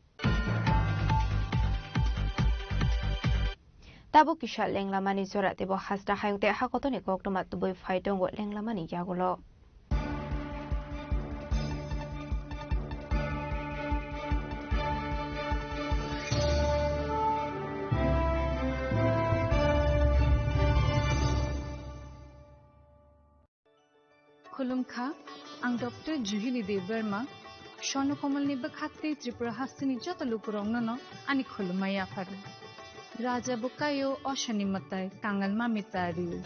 Tabuk kisa lenglamani jora teibo hasta hayung tei hakotoni koktwma tubui phai tongo lenglamani yagulo. Khulumkha, ang Doctor Juhili Debbarma, Swarnakomalni bwkhaktwi Tripura hasteni joto lukurokno no ani khulumma yapharu. Raja bwkaio osani mwtai kangal mami tariu.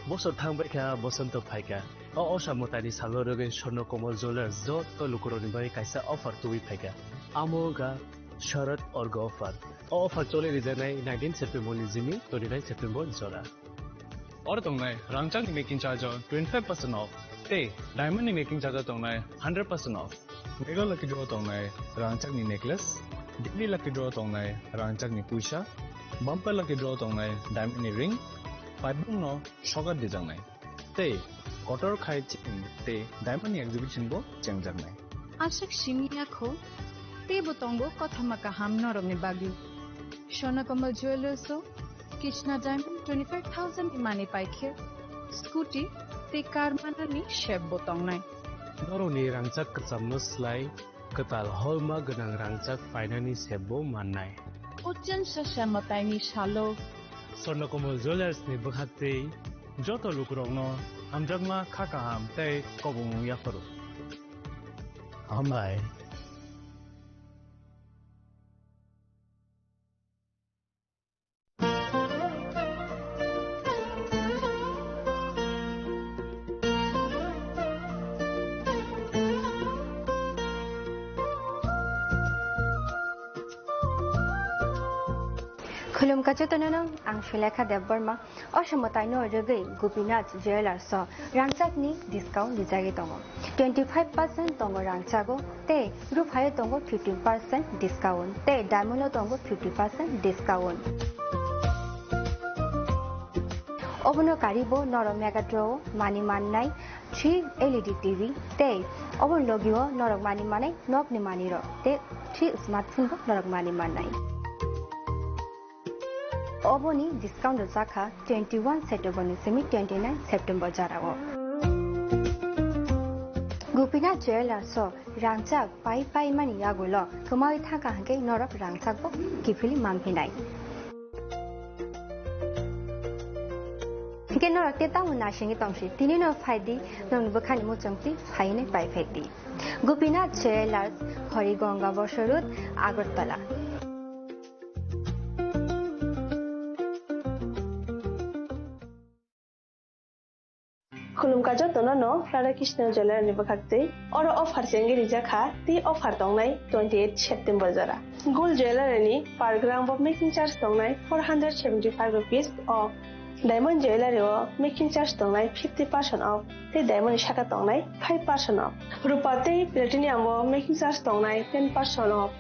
Bosor thangbaikha, bosonto phaikha. O osa mwtaini salo rwgwi Swarnakomal Jewellers joto lukurokni bagwi kaisa offer tubui phaikha. Amo wngkha Sharad Orga offer. O offer choli rijaknai nineteen September ni simi twenty nine September jora. Oro tongnai rangchakni making charge o twenty five percent off tei diamond ni making charge o tongnai hundred percent off. Mega lucky draw tongnai rangchakni necklace, daily lucky draw tongnai rangchakni puisa, bumper lucky draw tongnai diamond ni ring, paibung no sokat dijaknai. Tei kotor khai chain tei diamond ni exhibition bo chengjaknai. Aswk simi yakho, teibo tongo kothoma kaham norokni bagwi. Swarnakomal Jewellers o Kishna Diamond twenty five thousand ni manwi paikhe, scooty tei car manani sep bo tongnai. Norokni rangchak kwchamno slai kwtal holma gwnang rangchak painani sep bo mannai. Ochen sasa mwtaini salo. Swarnakomal Jewellers ni bwkhaktwi joto lukurokno hamjakma kha kaham tei kobongmung yapharu. Hambai. Khulumkha jotono no, ang Sulekha Debbarma. Osa mwtaino rwgwi Gopinath Jewellers o rangchakni discount rijagwi tongo. Twenty five percent tongo rangchago tei ruphaio tongo fifteen percent discount tei diamond o tongo fifty percent discount. Obono karibo norok mega draw o manwi mannai three L E D T V tei obo logio norok manwi mannai nokni manwirok tei three smartphone bo norok manwi mannai. Oboni discount rwjakha twenty one September ni simi twenty nine September jorao. Gopinath Jewellers o rangchak pai pai mani yagulo kwmawi thangkha hwnkhe norok rangchak bo kiphilwi manphinai. Hwnkhe norok tei tamo naisingwi tongsi, tini no phaidi, nokni bwkhani muchungtwi phainai pai phaidi. Gopinath Jewellers, Harigonga Bosor Road, Agartala. Khulumkha jotono no Radha Krishna Jewellery ni bwkhaktwi. Oro offer chengwi rijak kha, tei offer tongnai twenty eight September jora. Gold Jewellery ni per gram bo making charge tongnai four hundred seventy five rupees o. Diamond Jewellery o making charge tongnai fifty percent off, tei diamond ni saka tongnai five percent off. Rupa tei platinum o making charge tongnai ten percent off,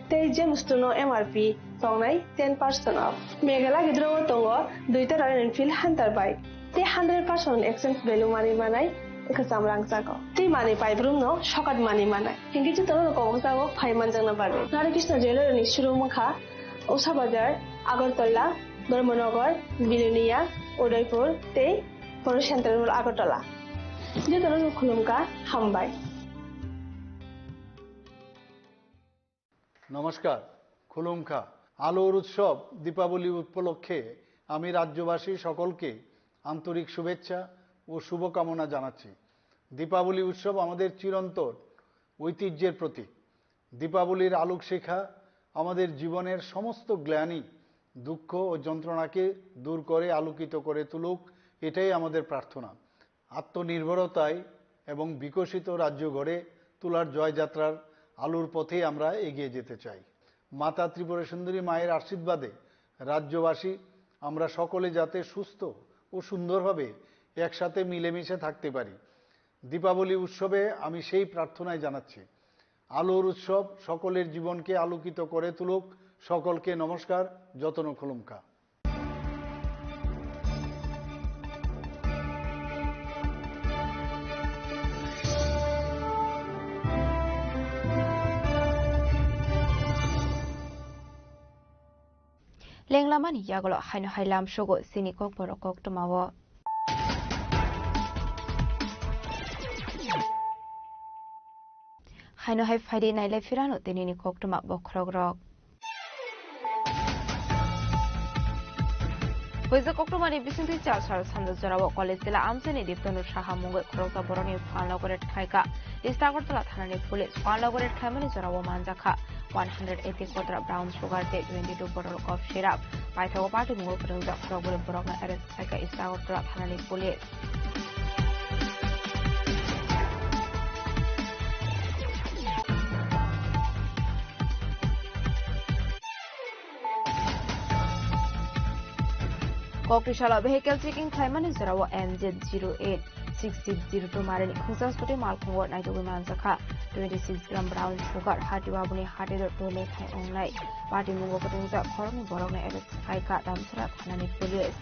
tei gem stone o M R P tongnai ten percent off. Meghalaya gidro o tongo duita Royal Enfield Hunter bike, tei hundred percent exchange value manwi manai kwcham rangchago, tei manwi paibrum no sokat manwi manai. Hingke jotono koboksago phai manjakna bagwi. Radha Krishna Jewellery ni showroom wngkha Usha Bazar, Agartala, Dharmanagar, Bilonia, Udaipur tei Poro Central Mall Agartala. Jotono khulumkha, hambai. নমস্কার, খুলুমখা। আলোর উৎসব দীপাবলি উপলক্ষে আমি রাজ্যবাসী সকলকে আন্তরিক শুভেচ্ছা ও শুভকামনা জানাচ্ছি। দীপাবলি উৎসব আমাদের চিরন্তন ঐতিহ্যের প্রতীক। দীপাবলির আলোকশিখা আমাদের জীবনের সমস্ত গ্লানি, দুঃখ ও যন্ত্রণাকে দূর করে আলোকিত করে তুলুক, এটাই আমাদের প্রার্থনা। আত্মনির্ভরতায় এবং বিকশিত রাজ্য গড়ে তোলার জয়যাত্রার আলোর পথে আমরা এগিয়ে যেতে চাই। মাতা ত্রিপুরা সুন্দরী মায়ের আশীর্বাদে রাজ্যবাসী আমরা সকলে যাতে সুস্থ ও সুন্দরভাবে একসাথে মিলেমিশে থাকতে পারি। দীপাবলি উৎসবে আমি সেই প্রার্থনাই জানাচ্ছি। আলোর উৎসব সকলের জীবনকে আলোকিত করে তুলুক। সকলকে নমস্কার, যতন খুলুমখা। Lenglamani yagulo haino hai lamsogo chini kokborok koktwmao. Haino hai phaidi nailai phirano tinini koktwma bokhorokrok. Phuijak koktwmani bisingtwi chasal sando jorao college tila amchaini Diptanu Saha mungwi khoroksa borokni phalno goret khaikha East Agartala thanani police. Phalno goret khaimani jorao manjakha one hundred eighty kotra brown sugar tei twenty two bottle cough syrup. Paithago party mungo kwrwngjak khorokbwrwi borokno arrest khaikha East Agartala thanani police. Kokri salo vehicle checking khlaimani jorao M Z zero eight six six zero two marini khungsa scooty malkhungo naitugwi manjakha twenty six gram brown sugar. Hati babuni hati do tole khai ongnai. Party mungo kwtwngjak khoroknwi borokno arrest khaikha Damsara thanani police.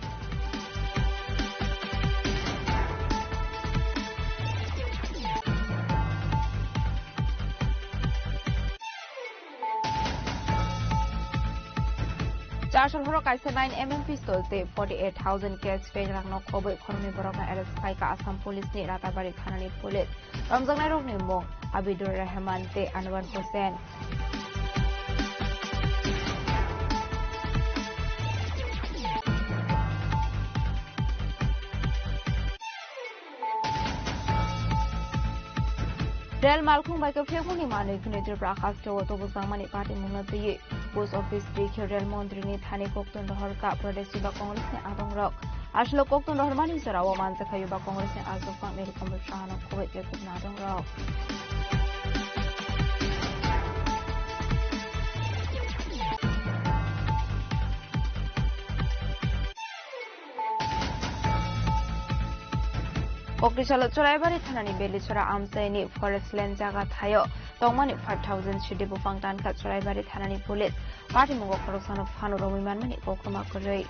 Chasal horo kaisa nine M M pistol tei forty eight thousand cash peng rangno khobwi khoroknwi borokno arrest khaikha Assam police ni Ratabari thanani police. Romjaknairokni mung Abidul Rahman tei Anwar Hussain. Rel malkhung bai kwphiyakmungni manwi hwnwi Tripura hasteo tubujak mani party mungno twiwi post office rikhe rel montri ni thani koktun rohorkha Pradesh Yuba Congress ni adongrok. Aswk koktun rohormani jorao manjakha Yuba Congress ni ajwk phang Nilkamal Saha no khobwi tei kubun adongrok. Kokri salo Churaibari thanani Belichora amchaini forest land jaga thaio tongmani five thousand sidi buphang tankha Churaibari thanani police. Party mungo khoroksano phano romwi manmani koktwma kwrwi.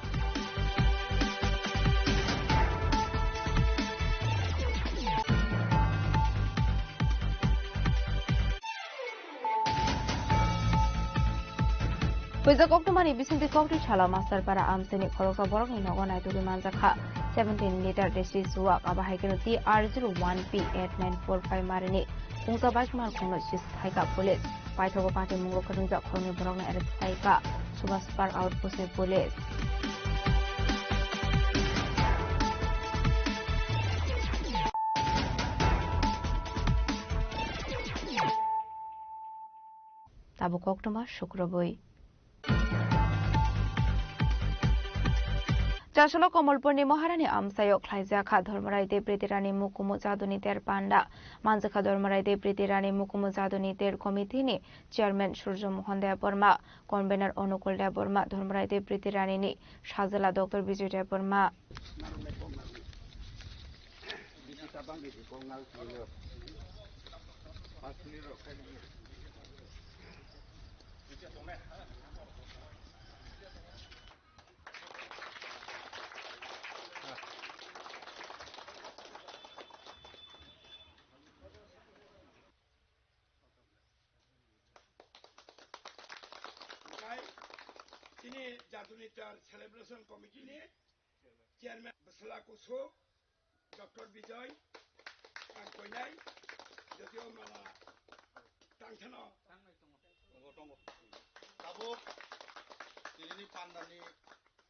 Phuijak koktwmani bisingtwi kokri salo Masterpara amchaini khoroksa borokni nogo naitugwi manjakha seventeen liter desi juwak, abo hai kheno T R zero one P eight nine four five marini khungsa bike malkhungno seize khaikha police. Paithago party mungo kwrwngjak khoroknwi borokno arrest khaikha Subhash Park outpost ni police. Tabuk koktwma sukrubwi. Chasalo Komolpurni Maharani amchaio khlaijakha Dharmarai Dev Riti Rani Mukumu Jaduni Ter Panda. Manjakha Dharmarai Dev Riti Rani Mukumu Jaduni Ter Committee ni Chairman Surjo Mohan Debbarma, Convener Onukul Debbarma, Dharmarai Dev Riti Rani ni Sajla Doctor Bijoy Debbarma. Tei chini Jaduni Ter Celebration Committee ni Chairman Bwsla Kusu, Doctor Bijoy, ang koinai, jotio mala tangthano. Tongo, tongo. Tabuk, tini pandani,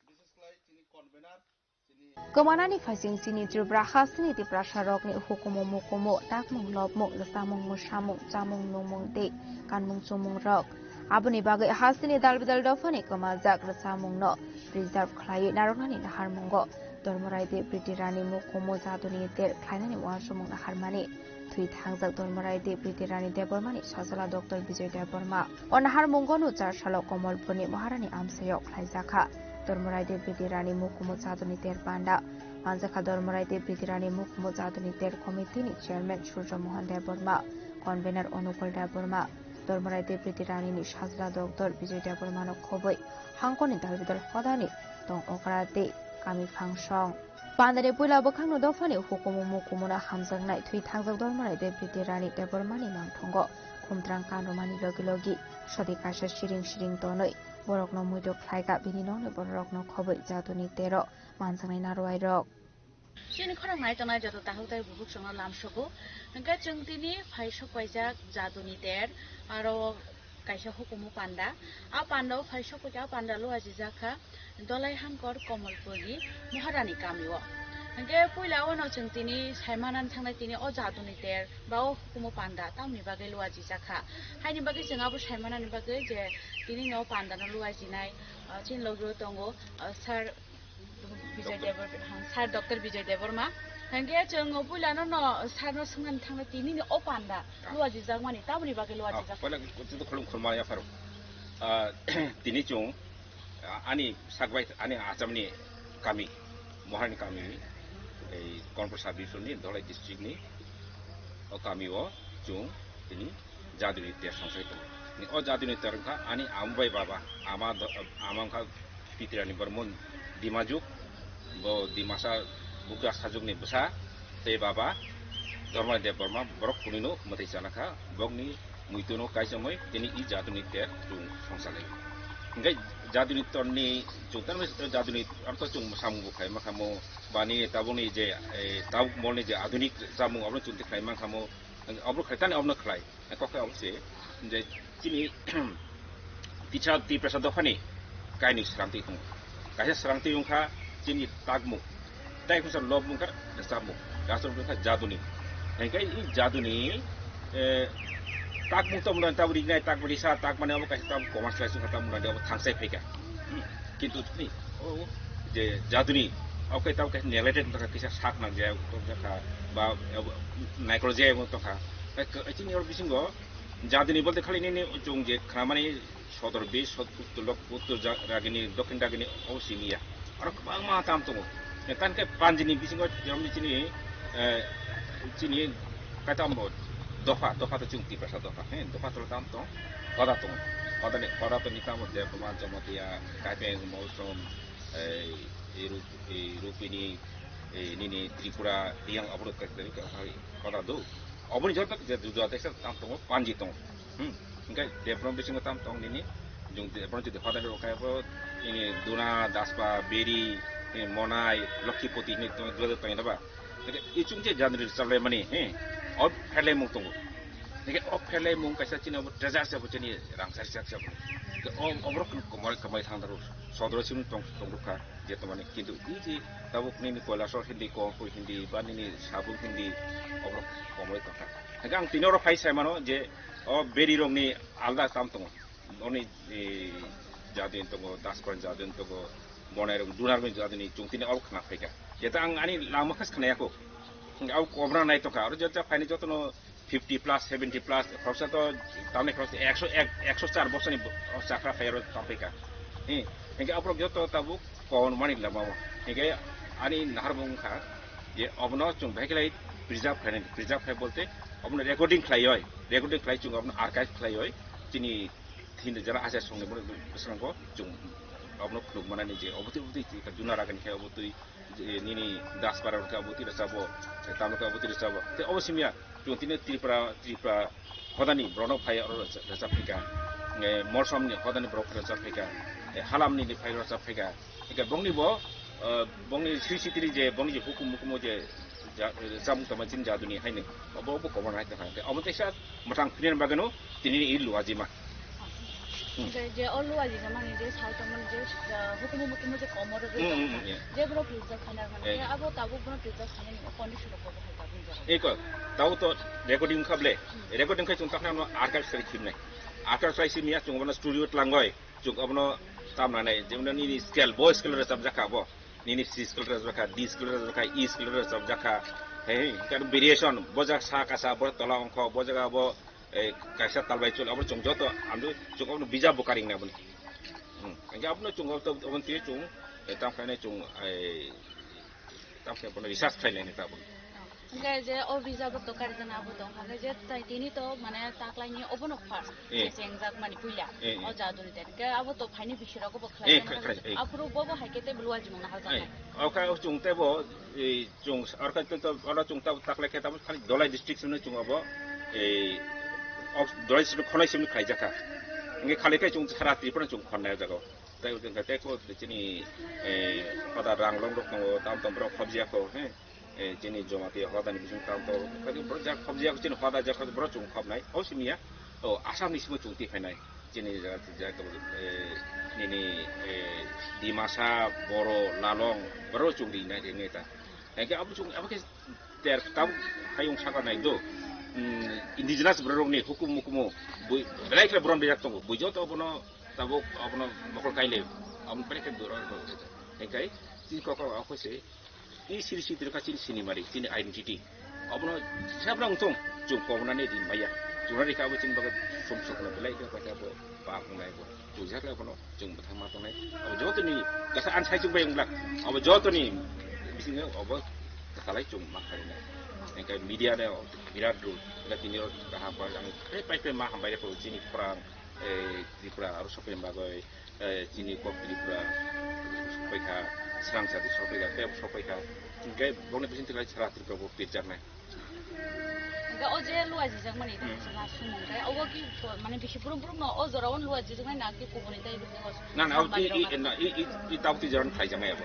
bises khlai, tini convener, tini Kwmanani phaising chini Tripura hasteni Tiprasa rokni hukumu mukumu, takmung lobmung, rwchapmung mwsamung, chamung nungmung tei kanmung chumung rok. Aboni bagwi hasteni dal bidal dophani kwmajak rwchapmung no preserve khlaiwi narwknani naharmungo Dharmarai Dev Riti Rani Mukumu Jaduni Ter khlainani uansukmung naharmani. Thwi thangjak Dharmarai Dev Riti Rani Debbarmani sajla Doctor Bijoy Debbarma. O naharmungo no char salo Komolpurni Maharani amchaio khlaijakha Dharmarai Dev Riti Rani Mukumu Jaduni Ter Panda. Manjakha Dharmarai Dev Riti Rani Mukumu Jaduni Ter Committee ni Chairman Surjo Mohan Debbarma, Convener Onukul Debbarma, Dharmarai Dev Riti Rani ni sajla Doctor Bijoy Debbarma no khobwi hangkoni dal bidal hodani tong okra tei kami phangsong. Pandani puila bwkhakno dophani hukumu mukumuna hamjaknai thwi thangjak Dharmarai Dev Riti Rani Debbarmani mangthungo khumtrang kanrwmani logi logi sodi kaisa siring siring tonwi borokno muitu khlaikha bini nokni bororokno khobwi jaduni tero manjaknai narwai rok. Chini khorang nai tongnai joto takhuk tai bukhuk chwngno lamsogo. Hwnkhe chwng tini phai sok paijak jaduni ter, aro kaisa hukumu panda. A panda o phai sok paikha, a panda lo ajijak kha. Dolai Hamkor Komolpuri Maharani kamio. Hingke puila ono chwng tini saimanani thangnai tini o jaduni ter ba o hukumu panda tamni bagwi luajijakha. Haini bagwi chwng abo saimanani bagwi je tini no pandano luajinai, ah, chini logio tongo, ah, sir Bijay Debor-, Sir Doctor Bijay Debbarma. Hingke chwng puilano no sir no swngnani thangnai tini ni o panda luajijakmani tamni bagwi luajijak. Puila kutu khulum khulma yapharo. Ah, tini chwng, ah, ani sakbai, ani achamni kami, Maharani kami, ei Konpur sub division ni Dholai district ni o kami o chwng tini jaduni ter songsai tongo. Ni o jaduni ter wngkha ani ama bai baba, ama do-, ama wngkha Pitrani Bormon Dimajuk, bo Dimasa Bugra Sajukni bwsa, tei baba Dharma Debbarma borok kunino mwtai chanakha, bokni muituno kaichomoi tini i jaduni ter chwng songsalai. Hingke jaduni torni chwng tanwi jaduni arto chwng samung bo khai makhamo bani tabukni je, eh, tabuk molni je adunik chamung abono chwng tei khai makhamo, obo khai tani obono khlai. Kok khe obo se je chini tisa Tiprasa dophani kainwi srangtwi tongo. Kaisa srangtwi wngkha chini takmung. Tai khusa lobmung kha rwchapmung. Rwchapmung kha jaduni. Hingkhe i jaduni, eh, takmung tongmani tabuk rinai, takmung risa, takmani obo kaisa tabuk commerce lai sungkha tabuk nadi obo thangsai phaikha. Hmm. Kintu chini o je jaduni obo khe tabuk kaisa neglected wngkha, kisa sak nang jaya wngkha ba naikol jaya wngkha. Chini oro bisingo jaduni bolte khali nini chwng je khnamani sodor bis, sod-, uttor lok-, uttor ja-, ragini, dokhin ragini o simi ya. Aro kwbangma tam tongo. Tan khe panjini bisingo jemon chini, eh, chini kaitam bo dopha, dopha to chwng Tiprasa dopha, he, dopha to tam tong, hoda tong. Hoda ni, hoda to ni tamo Debbarma, Jamatia, Kaipeng, Molsom, eh, Iru-, Irupini, eh, nini Tripura, Riang, abro kaitam hoda do. Oboni joto je juda teksa tam tongo, panji tongo. Hmm. Hingke Debbarma bisingo tam tong nini, jung Debbarma jodi hoda ro kaya bo, ini Duna, Daspa, Beri, ini Monai, Lokhipoti, ini tong juda tong ba. Hingke ichung je jaduni rwchapmani, he, o pherlaimung tongo. Hingke o pherlaimung kaisa chini obo treasure se bo chini rangchak sak se bo. Hingke o oborok kamai, kamai thang daru, sodro sim tong, tong rukha. Je tongmani, kintu i je tabuk nini Kailasor hindi, Konpur hindi, ba nini Sabuk hindi, oborok komoi tongkha. Hingke ang tini oro phai sai mano je o Beri rokni alda tam tongo. Oni, e, jadin tongo, Daspan jadin tongo, Bonai rok, Dunar rokni jadini chwng tini oro khna phaikha. Jeta ang ani langma khas khna yako. Hingke au kobra nai tongkha. Aro jeta phaini jotono fifty plus, seventy plus, khoroksa to tamni khoroksa ekso ek, ekso char bosani bo-, o chakra phai aro tamphaikha. Hi, hingke aborok joto tabuk kon mani lama o. Hingke ani nahar bo wngkha je obono chwng bahai khlai preserve khlainani, preserve khlai bolte obono recording khlaioi, recording khlai chwng obono archive khlaioi, chini thin jara acha songni bwskango chwng obono phunuk manani je obotwi obotwi Dunar ragani khe obotwi je nini Daspara hwnkhe abo twi rwchapbo, tamo khe abo twi rwchapbo. Tei obo simi ya, chwng tini Tripura, Tripura hodani borokno phai oro rwchap, rwchap phaikha. Eh, Molsomni hodani borok rwchap phaikha. Eh, Halamni ni phai rwchap phaikha. Hingke bongni bo, eh, bongni sri sitiri je, bongni je hukum hukumo je, ja-, rwchapmung tongma chini jaduni haino. Obo, obo kobornai tongkha. Obo teisa mwthang phini bagwino tini ni luajima. Hmm. Je, je o luajima mani je sai tongmani je, ah, hukumu mukumu je komoro je Hmm, hmm, tongkha. Hmm, yeah. Je borok preserve khaina mani, Yeah. Abo tabuk bono preserve khaina ni condition rok bo hai tabuk jora. Eko, tabuk to recording kha ble. Hmm. Recording khai chwng takna no archive sari khimnai. Archive sari simi ya chwng bono studio tlangoi. Chwng abono tamna nai, jemon nini scale, bo scale rwchap jakha bo. Nini C scale rwchap jakha, D scale rwchap jakha, E scale rwchap jakha. Hei, kan variation, bo jak sa kasa, bo tola ongkho, bo jaga bo eh, kaisa talbai chwng, abo chwng joto, ando chwng abono bijap bo karing na boni. Hmm. Hingke abono chwng obo to, obo twi chwng, eh, tam khainai chwng, eh, tam khe bono research khlainai ta boni. Hingke je o bijap bo to karijana abo tong, hingke je tai tini to mane taklaini obono first, Eh. je chengjak mani puila, Eh, eh. O jaduni ten. Hingke abo to phaini bisirago bo Eh, khlai, khlai, khlai, eh. Aphuru bo bo hai khe te luajima na hal Eh, jaknai. Oka chwng tebo, eh, Chwng, arka to, to, oro chwng tab-, taklai khe tabuk khali Dholai district simi chwng abo, eh, ok, Dholai district khonai simi khlai jakha. Hingke khali khe chwng sara Tripura chwng khonnai o jaga o. Tai hwnkhe tei ko chini, eh, hoda rang long rok tongo, tam tam borok khobjia kho, he. Eh, chini Jamatia hoda ni bising tam to, khali borok jak khobjia kho, chini hoda jak kho, borok chwng khobnai. O simi ya, o Assam ni simi chwng twi phainai. Chini jaga, jaga, eh, nini, eh, Dimasa, Boro, Lalong, boro chwng ri nai ri neta. Hingke abo chwng abo ke ter tab hayung saka nai do. Hmm, indigenous borok ni hukum mukumu bui belai khe borom rijak tongo. Bui joto abono tabuk abono mokol kaile. Abo belai khe borom rijak. Hingke chini kok kok ako se i siri sitri ka chini sinimari, chini identity. Abono sabra ungtong, chwng kobonani rim baiya. Chwng rika abo chini bagwi sum sukno belai khe paita bo, pa wngnai bo. Chwng jakle abono chwng bwthang ma tongnai. Abo jotoni kasa an sai chwng bai wngla. Abo jotoni bisingo abo kwtalai chwng ma kharinai. Hingke media ne birat role. Hingke tini o kaham pai ang pai pai ma hambai rw chini khorang, eh, Tripura aro sopem bagwi. Eh, chini kok Tripura sokphaikha, srang jati sokphaikha, tei sokphaikha. Hingke bokni bising twi lai sara Tripura bo pirjaknai. Hingke o je luaijak mani, hmm, sumung khe, obo ki, mane, bisi brum brum no o jora o luaijaknai na ki kubuni tei bisi hos? Na, na, o i, i, na, i, i, i tabuk twi jora no khlaijaknai abo.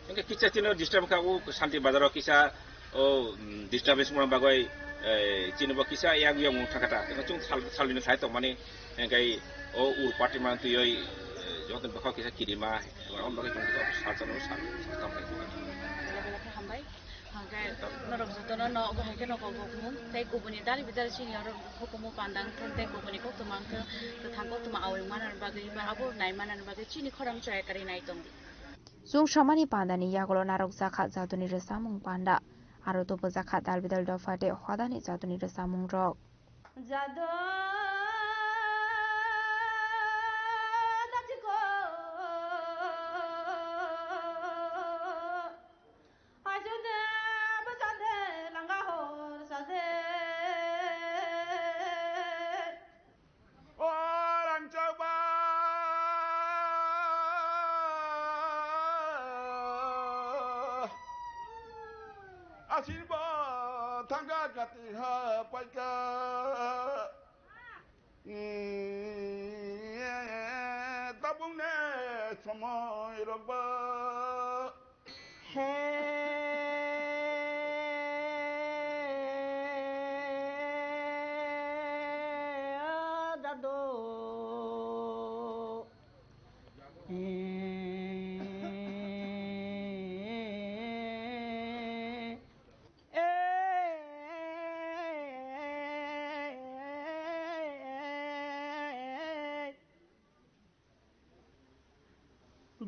Hingke kisa chini disturb kha, o Shanti Bazar o kisa, o, mm, disturbance mona bagwi, eh, chini bo kisa yang yang mung thangkha ta. Eko chung sal, sal ni khai tong mani, hingke o ur party man twi oi, eh, joto bokha kisa kirima, eko on bagwi chung kisa sal sal sal sal sal. Hambai. Hingke norok jotono no obo hai khe no kok kok mung, tei kubuni dali bidal chini oro hukumu pandang thung, tei kubuni kok tuma ang thung, kwthang kok tuma awi mana bagwi, ba abo nai mana bagwi chini khorang chaya kari nai tong. Chwng samani pandani yagulo narwkjakha jaduni rwchapmung panda, aro tubujakha dalbidal dopha tei hodani jaduni rwchapmungrok. Jadu jatiko, ajude bajade langa hor sade. O rangchakba asirbo thangka kati ha paika. Tabung ne somoi rokba. He dado.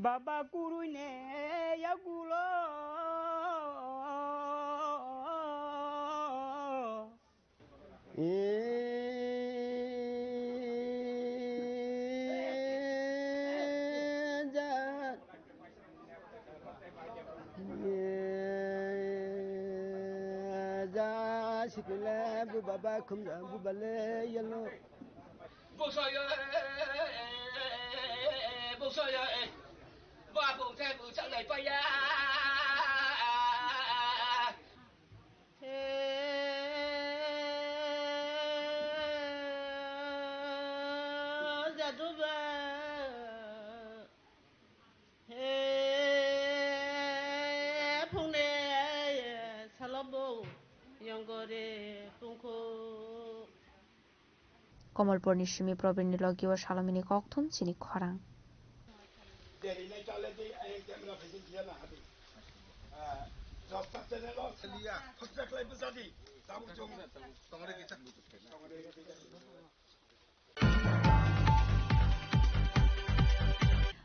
Baba kurui ne yagulo. Ja sikile bu baba khumja bu bale yalo. Busoyo, busoyo, ba bung te bu changai paya. He jaduba, he phungne salobo yongore phungkho. Komolpurni simi Probinni logi o salomini kokthum chini khorang.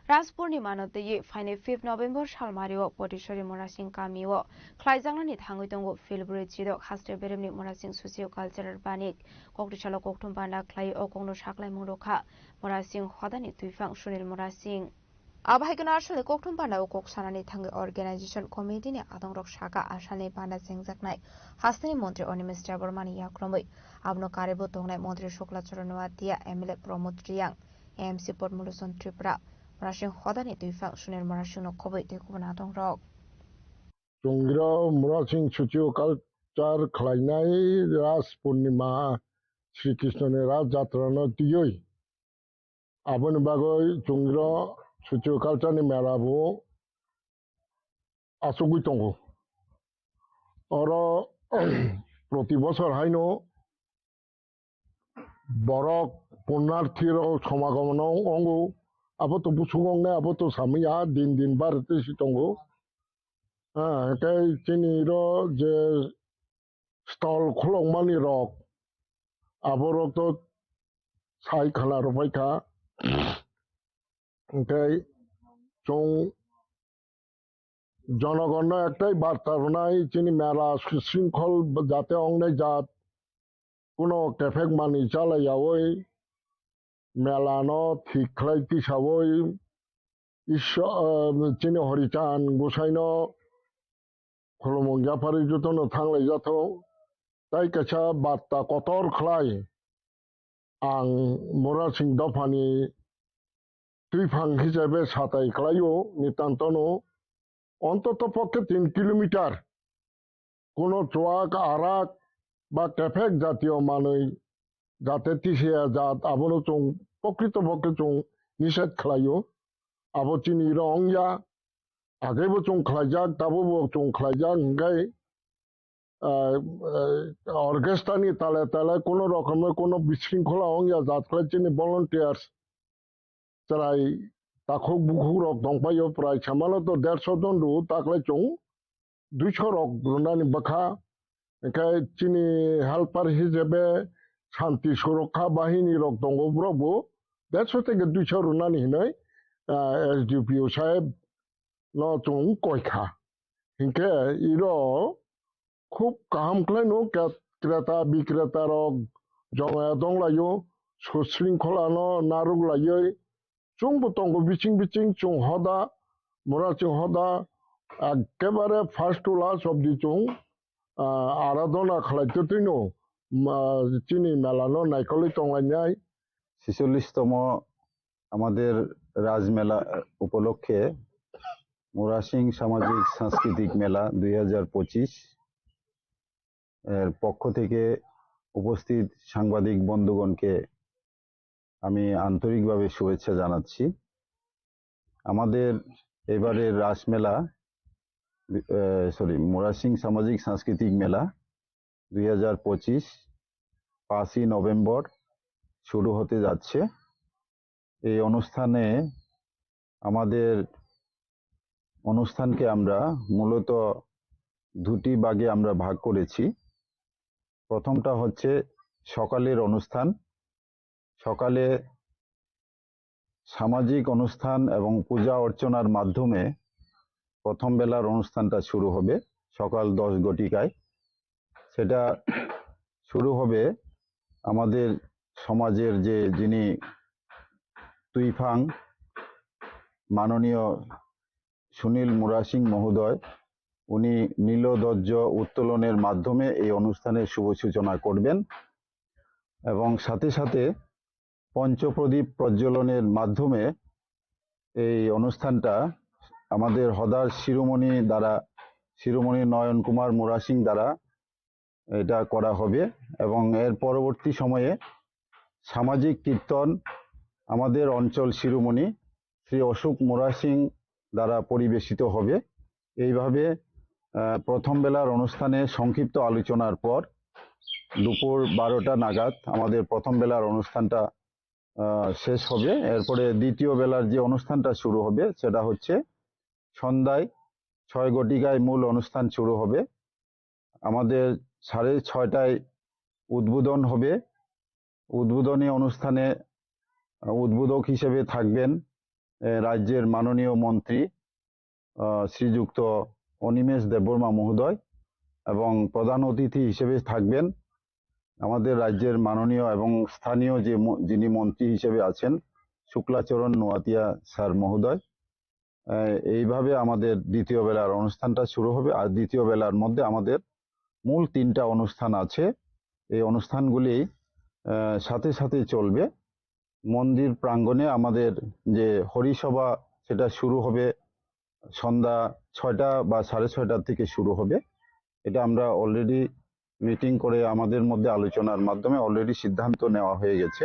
Ras Purnima no twiwi phainai fifth November salmario Potisori Murasing kamio khlaijaknani thangwi tongo Philbri Chidok haste beremni Murasing Socio Cultural Banik. Kokti salo kokthum panda khlaiwi o kokno saklaimung rwkha Murasing hodani twiphang Sunil Murasing. Abo hai kheno asalni kokthum panda o kok sanani thangwi organization committee ni adongrok saka asalni panda chengjaknai hasteni montri Animesh Debbarma ni yakromwi abono karibo tongnai montri Shukla Charan Noatia, M L A Pramod Reang, M C Padma Lochon Tripura, Murasing hodani twiphang Sunil Murasing no khobwi tei kubun adongrok. Chungrok Murasing Socio Culture khlainai Ras Purnima, Sri Krishna ni Ras Jatra no twiwi. Aboni bagwi chungrok Socio Culture ni mela bo achugwi tongo. Oro proti bosor haino borok punyarthi rok somagomon no wngo, abo to busuk wngnai, abo to samwi ya, din din bar twi si tongo. Ah, hwnkhe chini ro je stall khulokmani rok, aborok to sai khana rwbai kha. Hwnkhe chwng jonogonno ektai barta rwnai, chini mela sringkhol jate ongnai jat, kuno kephek manwi chalaiyaui melano thik khlai tisaui Iswar, ah, chini Horichan Gosaino khulumung yapharwi jotono thanglai jathok. Tai kaisa barta kotor khlai ang Murasing dophani twiphang hisabe satai khlaio Nitantono, ontoto pokhe tin kilometer kuno chuak arak ba kephek jatiyo manwi jate tisiya jat abono chwng pokrito pokhe chwng nised khlaio. Abo chini ro wngya, agaibo chwng khlaijak, tabukbo chwng khlaijak, hwnkhe, ah, ah, orchestra ni tale tale kuno rokomno kuno bisringkhola wngya jat khlai chini volunteers chwrai takhuk bukhuk rok tongpaio, prai samano to derso jon rw, taklai chwng duiso rok rwnani bwkha. Hwnkhe chini helper hisabe shanti surokha bahini rok tongo, borok bo derso theke duiso rwnani hinwi, ah, S D P O saheb no chwng koi kha. Hinkhe iro khub kaham khlaino ke-, kreta bikreta rok jongya donglaio, susringkholano narwk laiwi chwngbo tongo biching biching chwng hoda, mura chwng hoda, ekkebare first to last obdi chwng, ah, aradhona khlai twtwino, ma, chini mela no naikolwi tonglainai. ছেচল্লিশতম আমাদের রাজমেলা উপলক্ষে মুরাসিং সামাজিক সাংস্কৃতিক মেলা দুই হাজার পঁচিশ এর পক্ষ থেকে উপস্থিত সাংবাদিক বন্ধুগণকে আমি আন্তরিকভাবে শুভেচ্ছা জানাচ্ছি। আমাদের এবারের রাসমেলা, আহ, সরি, মুরাসিং সামাজিক সাংস্কৃতিক মেলা দুই হাজার পঁচিশ, পাঁচই নভেম্বর শুরু হতে যাচ্ছে। এই অনুষ্ঠানে আমাদের অনুষ্ঠানকে আমরা মূলত দুটি ভাগে আমরা ভাগ করেছি। প্রথমটা হচ্ছে সকালের অনুষ্ঠান। সকালে সামাজিক অনুষ্ঠান এবং পূজা অর্চনার মাধ্যমে প্রথম বেলার অনুষ্ঠানটা শুরু হবে সকাল দশ ঘটিকায়। সেটা শুরু হবে আমাদের সমাজের যে, যিনি তুইফাং, মাননীয় সুনীল মুরাসিং মহোদয়, উনি নীলধ্বজ উত্তোলনের মাধ্যমে এই অনুষ্ঠানের শুভ সূচনা করবেন এবং সাথে সাথে পঞ্চপ্রদীপ প্রজ্বলনের মাধ্যমে এই অনুষ্ঠানটা আমাদের হদার শিরোমণি দ্বারা, শিরোমণি নয়ন কুমার মুরাসিং দ্বারা এটা করা হবে এবং এর পরবর্তী সময়ে সামাজিক কীর্তন আমাদের অঞ্চল শিরোমণি শ্রী অশোক মুরাসিং দ্বারা পরিবেশিত হবে। এইভাবে, আহ, প্রথম বেলার অনুষ্ঠানে সংক্ষিপ্ত আলোচনার পর দুপুর বারোটা নাগাদ আমাদের প্রথম বেলার অনুষ্ঠানটা, আহ, শেষ হবে। এরপরে দ্বিতীয় বেলার যে অনুষ্ঠানটা শুরু হবে, সেটা হচ্ছে সন্ধ্যায় ছয় ঘটিকায় মূল অনুষ্ঠান শুরু হবে। আমাদের সাড়ে ছয়টায় উদ্বোধন হবে। উদ্বোধনী অনুষ্ঠানে, আহ, উদ্বোধক হিসেবে থাকবেন, আহ, রাজ্যের মাননীয় মন্ত্রী, আহ, শ্রীযুক্ত অনিমেষ দেববর্মা মহোদয় এবং প্রধান অতিথি হিসেবে থাকবেন আমাদের রাজ্যের মাননীয় এবং স্থানীয় যে ম-, যিনি মন্ত্রী হিসেবে আছেন, শুক্লাচরণ নোয়াতিয়া স্যার মহোদয়। আহ, এইভাবে আমাদের দ্বিতীয় বেলার অনুষ্ঠানটা শুরু হবে। আর দ্বিতীয় বেলার মধ্যে আমাদের মূল তিনটা অনুষ্ঠান আছে। এই অনুষ্ঠানগুলি, আহ, সাথে সাথে চলবে। মন্দির প্রাঙ্গণে আমাদের যে হরিসভা, সেটা শুরু হবে সন্ধ্যা ছয়টা বা সাড়ে ছয়টার থেকে শুরু হবে। এটা আমরা already মিটিং করে আমাদের মধ্যে আলোচনার মাধ্যমে already সিদ্ধান্ত নেওয়া হয়ে গেছে।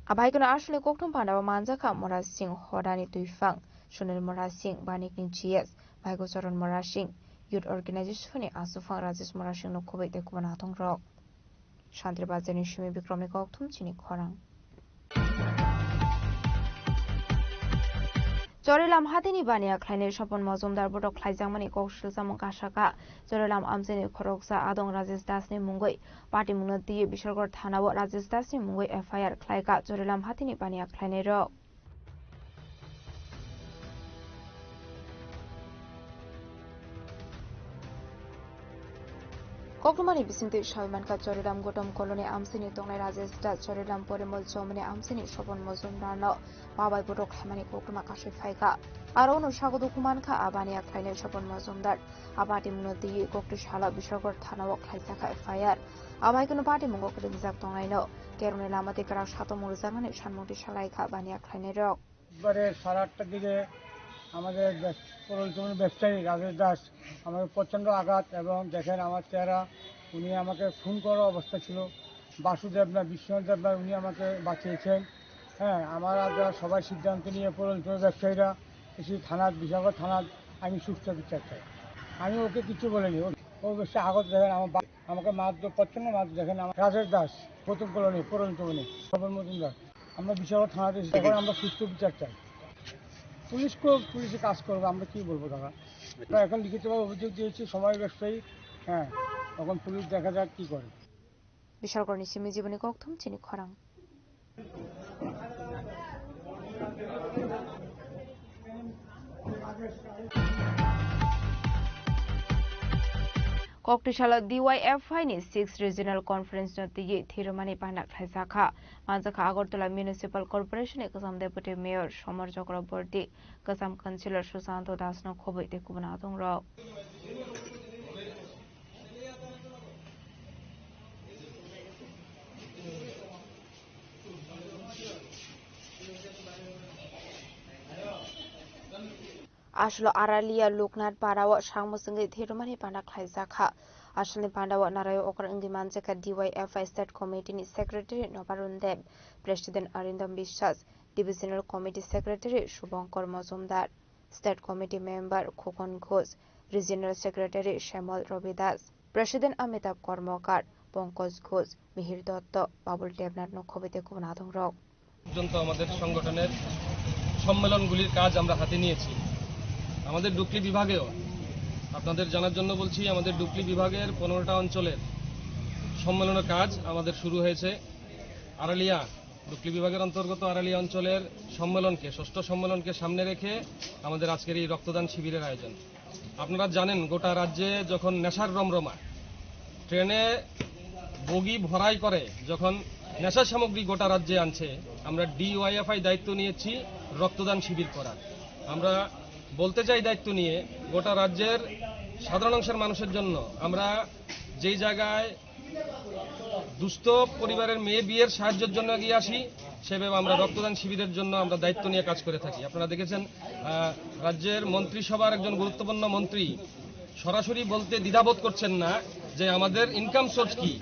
Abai kono aswkni kokthum panda o manjakha Mora Singh hodani twiphang, Sunil Mora Singh, Banikni G S, Bhaigo Charan Mora Singh, Youth Organization ni aswkphang Rajesh Mora Singh no khobwi tei kubun athongrok. Santri Bazar ni simi Bikrom ni kokthum chini khorang. Chorilam hatini baniya khlainai Sopon Mojumdar botok khlaijakmani kok silsamung kasaka. Chorilam amchaini khoroksa adong Rajesh Dasni mungwi patimungno twiwi Bishargor thanao Rajesh Dasni mungwi F I R khlaika Chorilam hatini baniya khlainairok. Koktwmani bisingtwi sawi mankha, Chorilam Gotom Colony amchaini tongnai Rajesh Das, Chorilam Porimol Chomani amchaini Sopon Mojumdarno babai botok khlaimani koktwma kasui phaikha. Aro no sago dukhu mankha, a baniya khlainai Sopon Mojumdar. A patimungno twiwi koktwi salo Bishargor thanao khlaijakha F I R. Amai kunu patimungo kwrwngjak tongnaino kerongni lama tei kwrak satung murijaknani sanmungtwi salaikha baniya khlainairok. একবারে সাড়ে আটটার দিকে আমাদের ব্যব-, পরল চৌমুহনীর ব্যবসায়ী রাজেশ দাস আমাকে প্রচণ্ড আঘাত এবং দেখেন আমার চেহারা, উনি আমাকে খুন করার অবস্থা ছিল। বাসুদেব না বিশ্বনাথ দেব না, উনি আমাকে বাঁচিয়েছেন। হ্যাঁ, আমরা যারা সবাই সিদ্ধান্ত নিয়ে পরল চৌমুহনীর ব্যবসায়ীরা এসে থানার, বিশালগড় থানার আমি সুষ্ঠু বিচার চাই। আমি ওকে কিছু বলিনি, ও, ও বেশি আঘাত দেখেন আমার বা-, আমাকে মারধর, প্রচণ্ড মারধর দেখেন আমার রাজেশ দাস, প্রথম কলোনি, পরল চৌমুহনী, সবর মজুমদার। আমরা বিশাল থানাতে এসে এখন আমরা সুষ্ঠু বিচার চাই। পুলিশ কো-, পুলিশে কাজ করবে, আমরা কি বলবো দাদা? আমরা এখন লিখিতভাবে অভিযোগ দিয়েছি সময় ব্যবসায়ী। হ্যাঁ, এখন পুলিশ দেখা যাক কি করে। Bishargorni simi jiboni kokthum chini khorang. Koktwisalo D Y F I ni six Regional Conference no twiwi thirumani panda khlaijakha. Manjakha Agartala Municipal Corporation ni kwcham Deputy Mayor Somar Chakraborty, kwcham Councillor Susanto Das no khobwi tei kubun adongrok. Aswkno Aralia Loknath Para o samung swngwi thirumani panda khlaijakha. Aswkni panda o narai okra wngwi manjakha D Y F I State Committee ni Secretary Nobarun Deb, President Arindam Biswas, Divisional Committee Secretary Subhankar Majumdar, State Committee Member Khokon Ghosh, Regional Secretary Shemal Ravi Das, President Amitabh Karmakar, Pankaj Ghosh, Mihir Dotto, Babul Debnath no khobwi tei kubun adongrok. পর্যন্ত আমাদের সংগঠনের সম্মেলনগুলির কাজ আমরা হাতে নিয়েছি। আমাদের ডুকলি বিভাগেও, আপনাদের জানার জন্য বলছি, আমাদের ডুকলি বিভাগের পনেরোটা অঞ্চলের সম্মেলনের কাজ আমাদের শুরু হয়েছে। আরালিয়া, ডুকলি বিভাগের অন্তর্গত আরালিয়া অঞ্চলের সম্মেলনকে, ষষ্ঠ সম্মেলনকে সামনে রেখে আমাদের আজকের এই রক্তদান শিবিরের আয়োজন। আপনারা জানেন, গোটা রাজ্যে যখন নেশার রমরমা, ট্রেনে বগি ভরাই করে যখন নেশা সামগ্রী গোটা রাজ্যে আনছে, আমরা ডিওয়াইএফআই দায়িত্ব নিয়েছি রক্তদান শিবির করার। আমরা বলতে চাই দায়িত্ব নিয়ে, গোটা রাজ্যের সাধারণ অংশের মানুষের জন্য আমরা যেই জায়গায় দুস্থ পরিবারের মেয়ে বিয়ের সাহায্যের জন্য এগিয়ে আসি, সেভাবে আমরা রক্তদান শিবিরের জন্য আমরা দায়িত্ব নিয়ে কাজ করে থাকি। আপনারা দেখেছেন, আহ, রাজ্যের মন্ত্রিসভার একজন গুরুত্বপূর্ণ মন্ত্রী সরাসরি বলতে দ্বিধাবোধ করছেন না যে আমাদের ইনকাম সোর্স কি,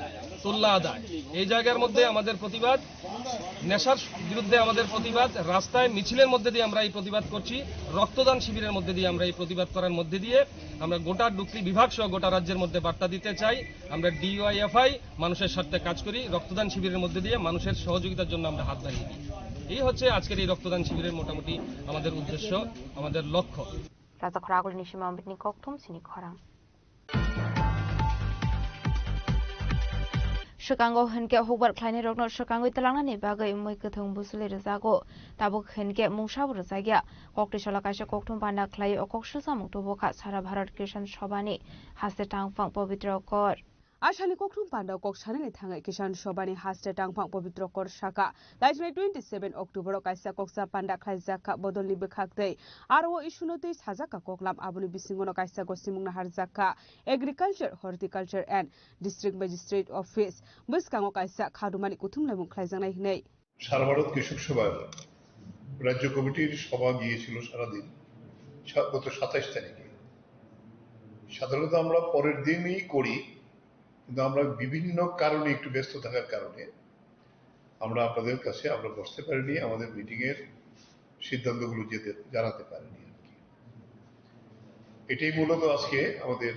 তোল্লা আদায়। এই জায়গার মধ্যে আমাদের প্রতিবাদ, নেশার বিরুদ্ধে আমাদের প্রতিবাদ, রাস্তায় মিছিলের মধ্যে দিয়ে আমরা এই প্রতিবাদ করছি, রক্তদান শিবিরের মধ্যে দিয়ে আমরা এই প্রতিবাদ করার মধ্যে দিয়ে আমরা গোটা ডুকলি বিভাগ সহ গোটা রাজ্যের মধ্যে বার্তা দিতে চাই, আমরা ডিওয়াইএফআই মানুষের স্বার্থে কাজ করি, রক্তদান শিবিরের মধ্যে দিয়ে মানুষের সহযোগিতার জন্য আমরা হাত বাড়িয়ে দিই। এই হচ্ছে আজকের এই রক্তদান শিবিরের মোটামুটি আমাদের উদ্দেশ্য, আমাদের লক্ষ্য। Rajakhor agulini simi Ambitni kokthum sini khorang. Swkango hinkhe hukbar khlainairokno swkangwi twlangnani bagwi mui kwthwng busulwi rwjago. Tabuk hinkhe mungsabo rwjakya. Koktwisalo kaisa kokthum panda khlaiwi o kok swlwsamung tubukha Sara Bharat Kisan Sabhani haste tangphang Pabitra Kor. Asani kokthum panda kok sanani thangwi Kisan Sabhani haste tangphang Pabitra Kor saka, laijwnai twenty seven October o kaisa koksa panda khlaijakha bodolni bwkhaktwi. Aro o issue no twi sajakha koklam, aboni bisingono kaisa gosimung naharjakha Agriculture, Horticulture and District Magistrate Office bwskango kaisa khadumani kuthumlaimung khlaijaknai hinwi. সারা ভারত কৃষক সভার রাজ্য কমিটির সভা গিয়েছিল সারাদিন, সা-, গত সাতাইশ তারিখে। সাধারণত আমরা পরের দিনই করি, কিন্তু আমরা বিভিন্ন কারণে একটু ব্যস্ত থাকার কারণে আমরা আপনাদের কাছে আমরা বসতে পারিনি, আমাদের মিটিংয়ের সিদ্ধান্তগুলো যেতে, জানাতে পারিনি আর কি। এটাই মূলত আজকে আমাদের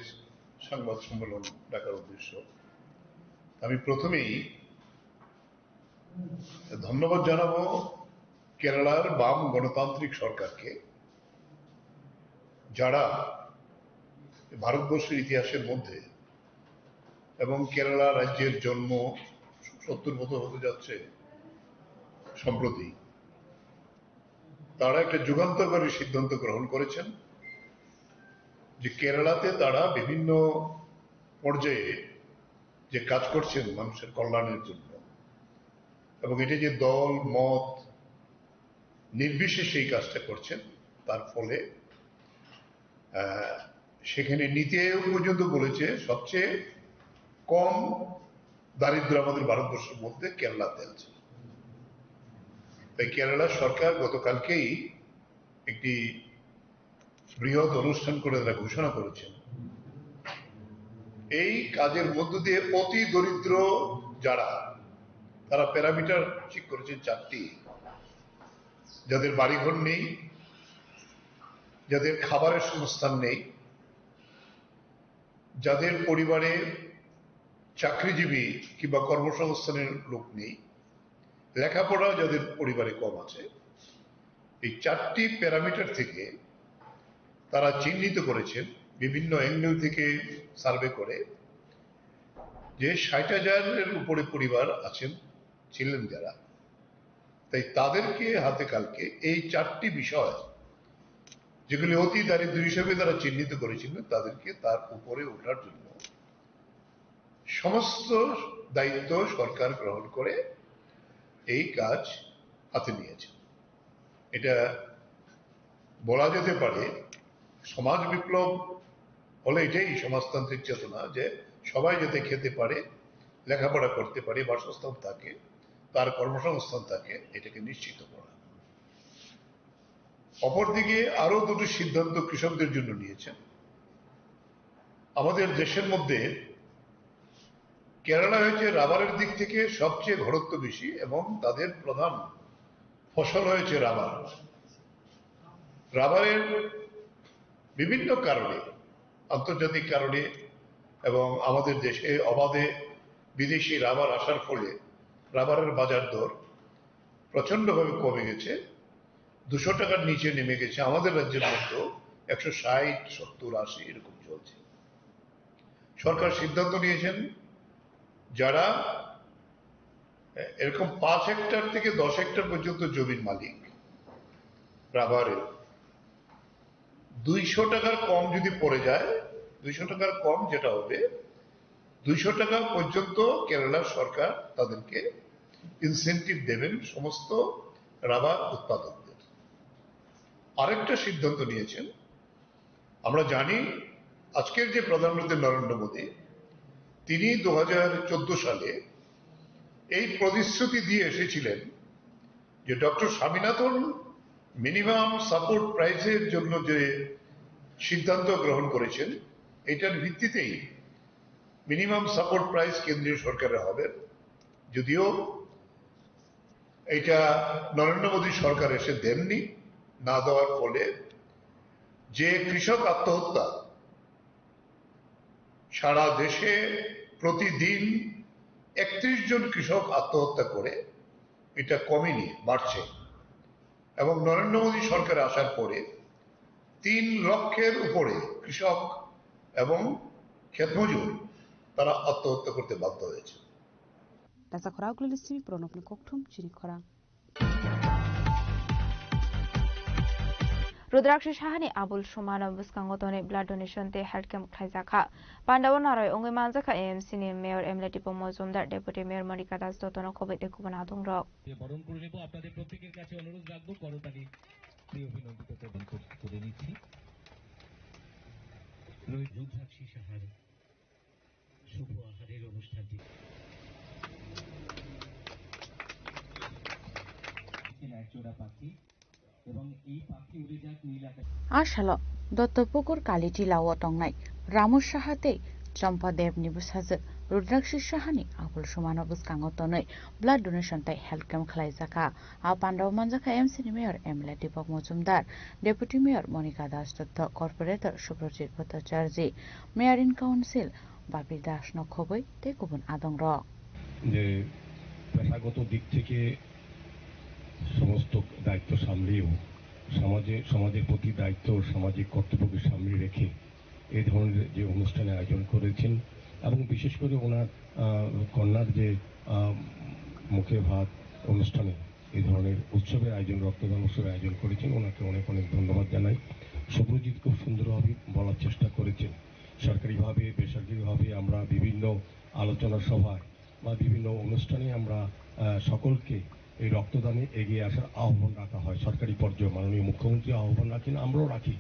সংবাদ সম্মেলন ডাকার উদ্দেশ্য। আমি প্রথমেই ধন্যবাদ জানাবো কেরালার বাম গণতান্ত্রিক সরকারকে, যারা ভারতবর্ষের ইতিহাসের মধ্যে এবং কেরালা রাজ্যের জন্ম সত্তর বছর হতে যাচ্ছে সম্প্রতি, তারা একটা যুগান্তকারী সিদ্ধান্ত গ্রহণ করেছেন যে কেরালাতে তারা বিভিন্ন পর্যায়ে যে কাজ করছেন মানুষের কল্যাণের জন্য, এবং এটা যে দল মত নির্বিশেষে এই কাজটা করছেন, তার ফলে আহ, সেখানে নীতি আয়োগ পর্যন্ত বলেছে সবচেয়ে কম দারিদ্র আমাদের ভারতবর্ষের মধ্যে কেরালাতে আছে। তাই কেরালা সরকার গতকালকেই একটি বৃহৎ অনুষ্ঠান করে তারা ঘোষণা করেছেন, এই কাজের মধ্য দিয়ে অতি দরিদ্র যারা, তারা প্যারামিটার ঠিক করেছেন চারটি: যাদের বাড়িঘর নেই, যাদের খাবারের সংস্থান নেই, যাদের পরিবারে চাকরিজীবী কিংবা কর্মসংস্থানের লোক নেই, লেখাপড়া যাদের পরিবারে কম আছে, এই চারটি প্যারামিটার থেকে তারা চিহ্নিত করেছেন বিভিন্ন অ্যাঙ্গেল থেকে সার্ভে করে যে ষাট হাজারের উপরে পরিবার আছেন, ছিলেন যারা, তাই তাদেরকে হাতে কালকে এই চারটি বিষয়, যেগুলি অতি দারিদ্র হিসেবে তারা চিহ্নিত করেছিলেন, তাদেরকে তার উপরে ওঠার জন্য সমস্ত দায়িত্ব সরকার গ্রহণ করে এই কাজ হাতে নিয়েছে। এটা বলা যেতে পারে সমাজ বিপ্লব হলে এটাই সমাজতান্ত্রিক চেতনা, যে সবাই যাতে খেতে পারে, লেখাপড়া করতে পারে, বাসস্থান থাকে, তার কর্মসংস্থান থাকে, এটাকে নিশ্চিত করা। অপরদিকে আরো দুটি সিদ্ধান্ত কৃষকদের জন্য নিয়েছেন। আমাদের দেশের মধ্যে কেরালা হয়েছে রাবারের দিক থেকে সবচেয়ে ঘনত্ব বেশি এবং তাদের প্রধান ফসল হয়েছে রাবার। রাবারের বিভিন্ন কারণে, আন্তর্জাতিক কারণে এবং আমাদের দেশে অবাধে বিদেশি রাবার আসার ফলে রাবারের বাজার দর প্রচণ্ডভাবে কমে গেছে, দুশো টাকার নিচে নেমে গেছে। আমাদের রাজ্যের মধ্যেও একশো ষাট, সত্তর, আশি এরকম চলছে। সরকার সিদ্ধান্ত নিয়েছেন, যারা এরকম পাঁচ হেক্টর থেকে দশ হেক্টর পর্যন্ত জমির মালিক, রাবারের দুইশো টাকার কম যদি পড়ে যায়, দুইশো টাকার কম যেটা হবে, দুইশো টাকা পর্যন্ত কেরালার সরকার তাদেরকে ইনসেনটিভ দেবেন সমস্ত রাবার উৎপাদকদের। আরেকটা সিদ্ধান্ত নিয়েছেন, আমরা জানি আজকের যে প্রধানমন্ত্রী নরেন্দ্র মোদী, তিনি দু হাজার চোদ্দ সালে এই প্রতিশ্রুতি দিয়ে এসেছিলেন যে ডক্টর স্বামীনাথন মিনিমাম সাপোর্ট প্রাইসের জন্য যে সিদ্ধান্ত গ্রহণ করেছেন, এটার ভিত্তিতেই মিনিমাম সাপোর্ট প্রাইস কেন্দ্রীয় সরকারের হবে। যদিও এটা নরেন্দ্র মোদী সরকার এসে দেননি, না দেওয়ার ফলে যে কৃষক আত্মহত্যা, সারা দেশে প্রতিদিন একত্রিশ জন কৃষক আত্মহত্যা করে, এটা কমেনি, বাড়ছে। এবং নরেন্দ্র মোদী সরকার আসার পরে তিন লক্ষের উপরে কৃষক এবং ক্ষেতমজুর তারা আত্মহত্যা করতে বাধ্য হয়েছে। Tasa khorang Lulisi Pronobni kokthum chini khorang. Rudrakshi Sahani Abul Sumano bwskango tonwi blood donation tei health camp khlaijakha. Pandao naroi wngwi manjakha A M C ni Mayor M L A Deepak Mojumdar, Deputy Mayor Monika Das, jotono khobwi tei kubun adongrok. বরণ করে নেব আপনাদের প্রত্যেকের কাছে অনুরোধ রাখবো করতালি দিয়ে অভিনন্দিত প্রদান কর-, করে নিচ্ছি। রোহিত রুদ্রাক্ষী সাহার শুভ আহারের অনুষ্ঠানটি। এক জোড়া পাখি এবং এই পাখি উড়ে যাক নীল আকাশে। A salo Dotto Pukur Kalitila o tongnai Ramu Saha tei Chompa Debni bwsajwk Rudrakshi Sahani Abul Sumano bwskango tonwi blood donation tei health camp khlaijakha. A pandao manjakha M C ni Mayor M L A Deepak Mojumdar, Deputy Mayor Monika Das Dotto, Corporator Subrojit Bhattacharjee, Mayor in Council Babir Das no khobwi tei kubun adongrok. যে পেশাগত দিক থেকে সমস্ত দায়িত্ব সামলেও সমাজে, সমাজের প্রতি দায়িত্ব ও সামাজিক কর্তব্যকে সামনে রেখে এই ধরনের যে অনুষ্ঠানে আয়োজন করেছেন এবং বিশেষ করে ওনার, আহ, কন্যার যে, আহ, মুখে ভাত অনুষ্ঠানে এই ধরনের উৎসবের আয়োজন, রক্তদান উৎসবের আয়োজন করেছেন, ওনাকে অনেক অনেক ধন্যবাদ জানাই। শুভ্রজিৎ খুব সুন্দরভাবে বলার চেষ্টা করেছেন। সরকারিভাবে, বেসরকারিভাবে আমরা বিভিন্ন আলোচনা সভায় বা বিভিন্ন অনুষ্ঠানে আমরা, আহ, সকলকে এই রক্তদানে এগিয়ে আসার আহ্বান রাখা হয় সরকারি পর্যায়ে। মাননীয় মুখ্যমন্ত্রী আহ্বান রাখেন, আমরাও রাখি,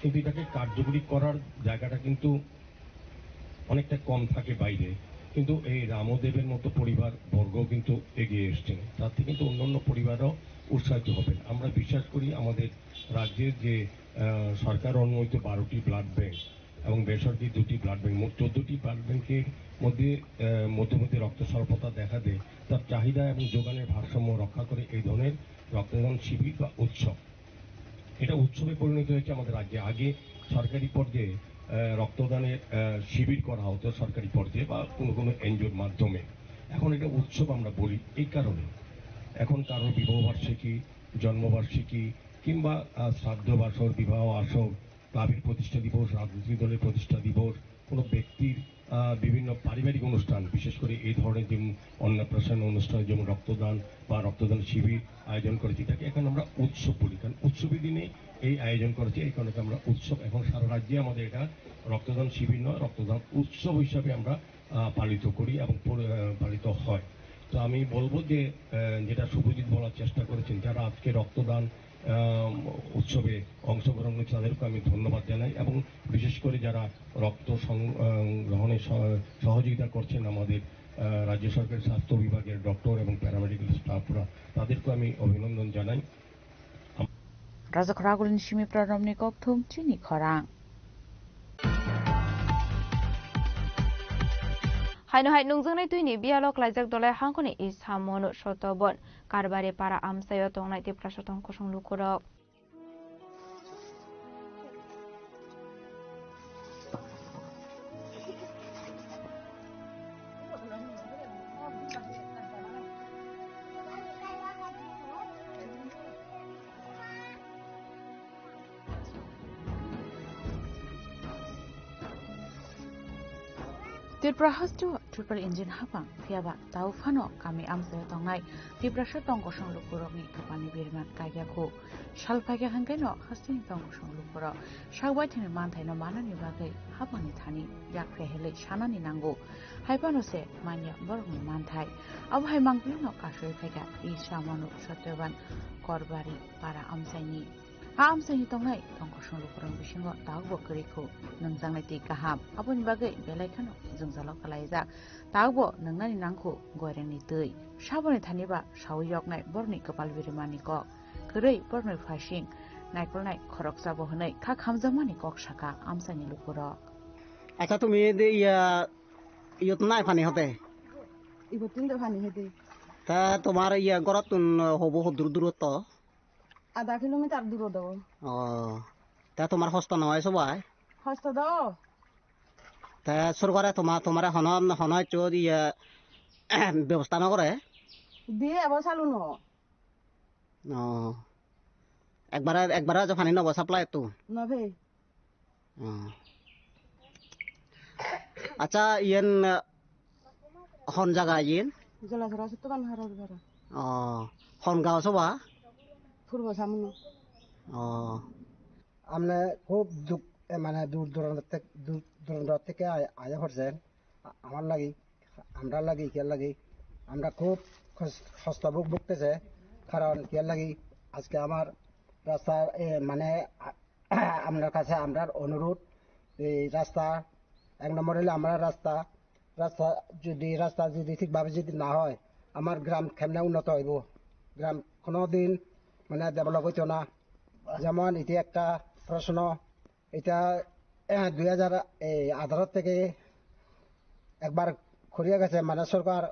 কিন্তু এটাকে কার্যকরী করার জায়গাটা কিন্তু অনেকটা কম থাকে বাইরে। কিন্তু এই রামদেবের মতো পরিবার বর্গ কিন্তু এগিয়ে এসছেন, তাতে কিন্তু অন্যান্য পরিবারও উৎসাহিত হবেন। আমরা বিশ্বাস করি আমাদের রাজ্যের যে, আহ, সরকার অনুমোদিত বারোটি ব্লাড ব্যাংক এবং বেসরকারি দুটি ব্লাড ব্যাংক, মোট চোদ্দটি ব্লাড ব্যাংকের মধ্যে, আহ, মধ্যে মধ্যে রক্ত স্বল্পতা দেখা দেয়, তার চাহিদা এবং যোগানের ভারসাম্য রক্ষা করে এই ধরনের রক্তদান শিবির বা উৎসব। এটা উৎসবে পরিণত হয়েছে আমাদের রাজ্যে। আগে সরকারি পর্যায়ে, আহ, রক্তদানের, আহ, শিবির করা হতো সরকারি পর্যায়ে বা কোনো কোনো এনজিওর মাধ্যমে। এখন এটা উৎসব আমরা বলি এই কারণে, এখন কারোর বিবাহবার্ষিকী, জন্মবার্ষিকী কিংবা, আহ, শ্রাদ্ধ বাসর, বিবাহ আসর, ক্লাবের প্রতিষ্ঠা দিবস, রাজনৈতিক দলের প্রতিষ্ঠা দিবস, কোনো ব্যক্তির, আহ, বিভিন্ন পারিবারিক অনুষ্ঠান, বিশেষ করে এই ধরনের যেমন অন্নপ্রাশন অনুষ্ঠান, যেমন রক্তদান বা রক্তদান শিবির আয়োজন করেছি, এটাকে এখন আমরা উৎসব বলি। কারণ উৎসবের দিনে এই আয়োজন করেছি, এই কারণে আমরা উৎসব। এখন সারা রাজ্যে আমাদের এটা রক্তদান শিবির নয়, রক্তদান উৎসব হিসাবে আমরা, আহ, পালিত করি এবং পরি-, আহ, পালিত হয়। তো আমি বলবো যে, আহ, যেটা শুভজিৎ বলার চেষ্টা করেছেন, যারা আজকে রক্তদান, আহ, উৎসবে অংশগ্রহণ করেছে, তাদেরকে আমি ধন্যবাদ জানাই এবং বিশেষ করে যারা রক্ত সং-, আহ, গ্রহণে সহ-, সহযোগিতা করছেন আমাদের, আহ, রাজ্য সরকারের স্বাস্থ্য বিভাগের ডক্টর এবং প্যারামেডিক্যাল স্টাফরা, তাদেরকে আমি অভিনন্দন জানাই। Rajak Ragulni simi Pranamni kokthum chini khorang. Haino hai nungjaknai twini biyalo klaijak dolai hangkoni i samano Sotobon Karbari para amchaio tongnai Tiprasa tong kosong lukurok. Tripura haste o triple engine hapang, phiyaba tao phano kami amchaio tongnai Tiprasa tong kosong lukurokni kwpalni biriman kaikya khu. Sal phaikya hwnkhe no hasteni tong kosong lukurok sak baithangni manthaino manani bagwi hapangni thani yak phehelwi sanani nango. Hai phano se manya borokni manthai. Abo hai mangpilino kasui phaikha i samano Satyaban Korbari para amchaini. A amchaini tongnai tong kosong lukurokni bisingo tabukbo kwrwi khu, nwngjaknai twi kaham. Aboni bagwi belai kheno jwngjalo kalaijak. Tabukbo nwngnani nangkhu goirengni twi. Saboni thani ba saui yoknai borokni kwpal birimani kok. Kwrwi borokni phaising naikolnai khoroksa bo hwnwi kha khamjakmani kok saka amchaini lukurok. আচ্ছা, তুমি যে ইয়া, ইয়ত নাই পানি হতে? Ibo tun de pani hede. তা তোমার ইয়া ঘরত তুন হবো হদুর দূরত্ব? Adha kilometer duro do. ও, তা তোমার হস্ত নয় সবাই? Hosto do. তা সরকারে তোমার, তোমার হন, হন একটু ইয়া ব্যবস্থা না করে? Di abo salu no. ও, একবারে, একবারে আজ পানি নব সাপ্লাই তো? Nobe. ও। আচ্ছা, ইয়েন, হন জায়গা yen? Jolasora Sottoban Haror Bara. ও, হন গাঁও সবা? Purbo Samuno. ও। আপনি খুব দুঃখ, এ, মানে দূর দূরান্ত থেকে, দূর দূরান্ত থেকে আয়-, আয়া করছেন। আ-, আমার লাগি, আমরা লাগি, কে লাগি? আমরা খুব কস-, কষ্ট ভুগ-, ভুগতেছে। কারণ কে লাগি? আজকে আমার রাস্তা, এ, মানে, আ-, আপনার কাছে আমরার অনুরোধ, এই রাস্তা এক নম্বর হইলো আমরা রাস্তা, রাস্তা যদি, রাস্তা যদি ঠিকভাবে যদি না হয়, আমার গ্রাম কেমনে উন্নত হইব? গ্রাম কোনোদিন মানে ডেভেলপ হইতো না। যেমন এটি একটা প্রশ্ন, এটা, আহ, দুই হাজার আঠারো থেকে একবার করিয়া গেছে, মানে সরকার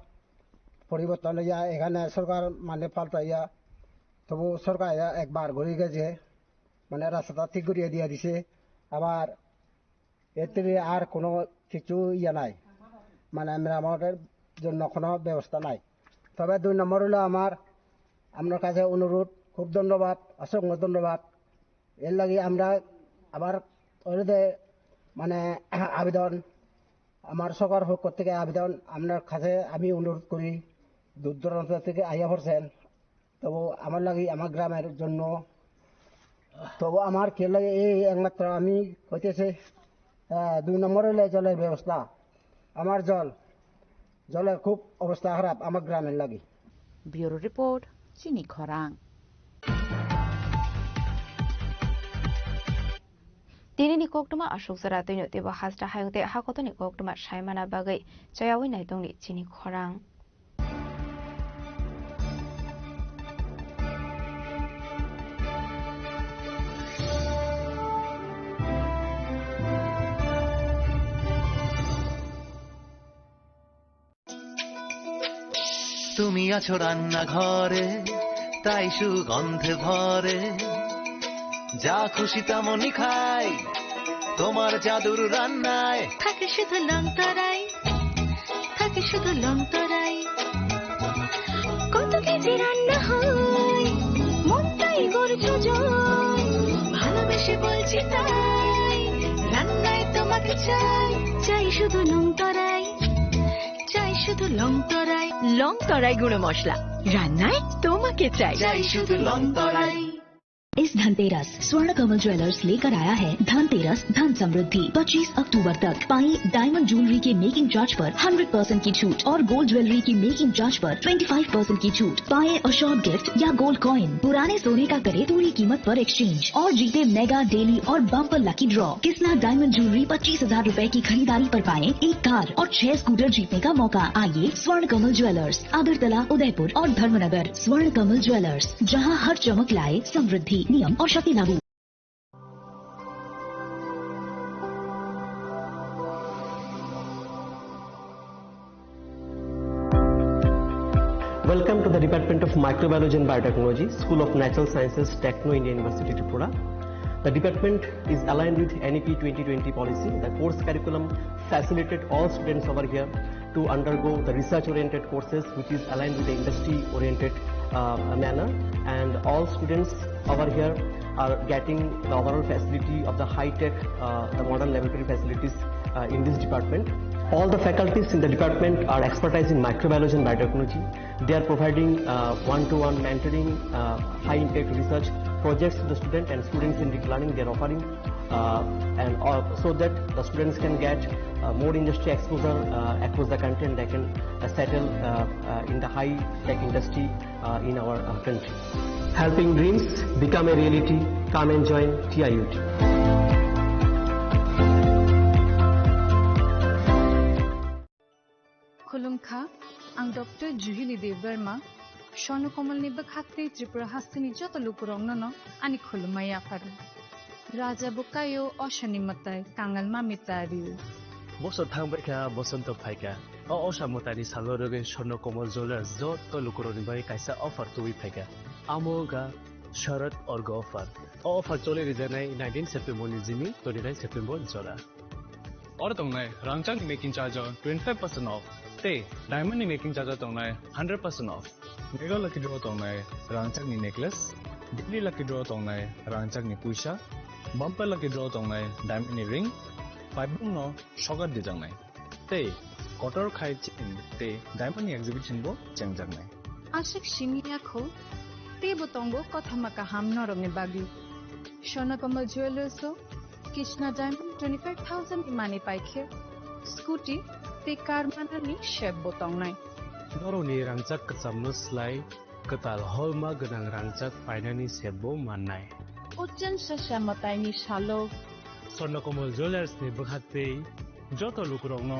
পরিবর্তন হইয়া এখানে সরকার মানে পাল্টাইয়া, তবু সরকার একবার ঘুরে গেছে, মানে রাস্তাটা ঠিক করিয়া দিয়া দিছে। আবার এর থেকে আর কোনো কিছু ইয়ে নাই, মানে মেরামতের জন্য কোনো ব্যবস্থা নাই। তবে দুই নম্বর হলো আমার, আপনার কাছে অনুরোধ, খুব ধন্যবাদ, অসংখ্য ধন্যবাদ। এর লাগি আমরা আবার already মানে আবেদন, আমার সরকার পক্ষ থেকে আবেদন, আপনার কাছে আমি অনুরোধ করি, দূর দূরান্ত থেকে আইয়া পড়ছেন, তবু আমার লাগি আমার গ্রামের জন্য, তবু আমার কে লাগে এই একমাত্র আমি কইতেছে, আহ, দুই নম্বর হইলে জলের ব্যবস্থা। আমার জল, জলের খুব অবস্থা খারাপ আমার গ্রামের লাগি। Bureau Report, Chini Khorang. Tini ni koktwma aswk jora twino teibo hasta hayung tei hakotoni koktwma saimana bagwi chayawi naitongni chini khorang. তুমি আছো রান্নাঘরে, তাই সুগন্ধে ভরে। যা খুশি তেমনই খাই, তোমার জাদুর রান্নায়। থাকে শুধু লংতরাই, থাকে শুধু লংতরাই। কত কেজি রান্না হয়, মনটাই করছো জয়। ভালোবেসে বলছি তাই, রান্নায় তোমাকে চাই, চাই শুধু লংতরাই। চাই শুধু লংতরাই। লংতরাই গুঁড়ো মশলা, রান্নায় তোমাকে চাই। চাই শুধু লংতরাই। इस धनतेरस स्वर्ण कमल ज्वेलर्स लेकर आया है धनतेरस धन समृद्धि। पच्चीस अक्टूबर तक पाएं डायमंड ज्वेलरी के मेकिंग चार्ज पर हंड्रेड परसेंट की छूट और गोल्ड ज्वेलरी की मेकिंग चार्ज पर ट्वेंटी फाइव परसेंट की छूट। पाएं अशोर्ड गिफ्ट या गोल्ड कॉइन, पुराने सोने का करें पूरी कीमत पर एक्सचेंज और जीते मेगा डेली और bumper lucky draw. Kisna diamond jewellery पच्चीस हजार रुपए की खरीदारी पर पाएं एक कार और छह स्कूटर जीतने का मौका। आइए स्वर्ण कमल ज्वेलर्स, अगरतला, उदयपुर और धर्मनगर। स्वर्ण कमल ज्वेलर्स, जहां हर चमक लाए समृद्धि। नियम और शर्तें लागू। Welcome to the Department of Microbiology and Biotechnology, School of Natural Sciences, Techno India University, Tripura. The department is aligned with N E P twenty twenty policy. The course curriculum facilitated all students over here to undergo the research-oriented courses, which is aligned with the industry-oriented, uh, manner. And all students over here are getting the overall facility of the high-tech, uh, the modern laboratory facilities, uh, in this department. All the faculties in the department are expertise in microbiology and biotechnology. They are providing, uh, one-to-one mentoring, uh, high-impact research projects to the student and student-centric learning they are offering, uh, and, uh, so that the students can get, uh, more industry exposure, uh, across the country, and they can, uh, settle, uh, uh, in the high-tech industry, uh, in our, uh, country. Helping dreams become a reality. Come and join T I U T. Khulumkha, ang Doctor Juhili Debbarma, Swarno Komolni bwkhak tei Tripura hasteni joto lukurokno no ani khulumma yapharo. Raja bo kaio, osani mwtai, kangal mami ta rio. Bosor thang bai kha, bosonto phai kha. O osa mwtaini salo rwgwi Swarno Komol Jewellers joto lukurokni bagwi kaisa offer tubui phai kha. Amo wngkha Sharad Orgo offer. O offer choli rijaknai nineteen September ni jini twenty nine September jora. Oro tongnai rangchakni making charge o twenty five percent off, tei diamond ni making charge o tongnai hundred percent off. Mega lucky draw tongnai rangchakni necklace, daily lucky draw tongnai rangchakni puisa, bumper lucky draw tongnai diamond ni ring, paibung no sogar dijaknai. Tei kotor khai chain tei diamond ni exhibition bo chengjaknai. Aswk simi ya kho, teibo tongo kothoma kaham norokni bagwi. Swarno Komol Jewellers o Krishna Diamond twenty five thousand ni mani paikhe, scooty tei car manani sep bo tongnai. Norokni rangchak kwchamno slai kwtal holma gwnang rangchak painani sep bo mannai. O chwng sasa mwtaini salo Swarno Komol Jewellers ni bwkhak tei joto lukurokno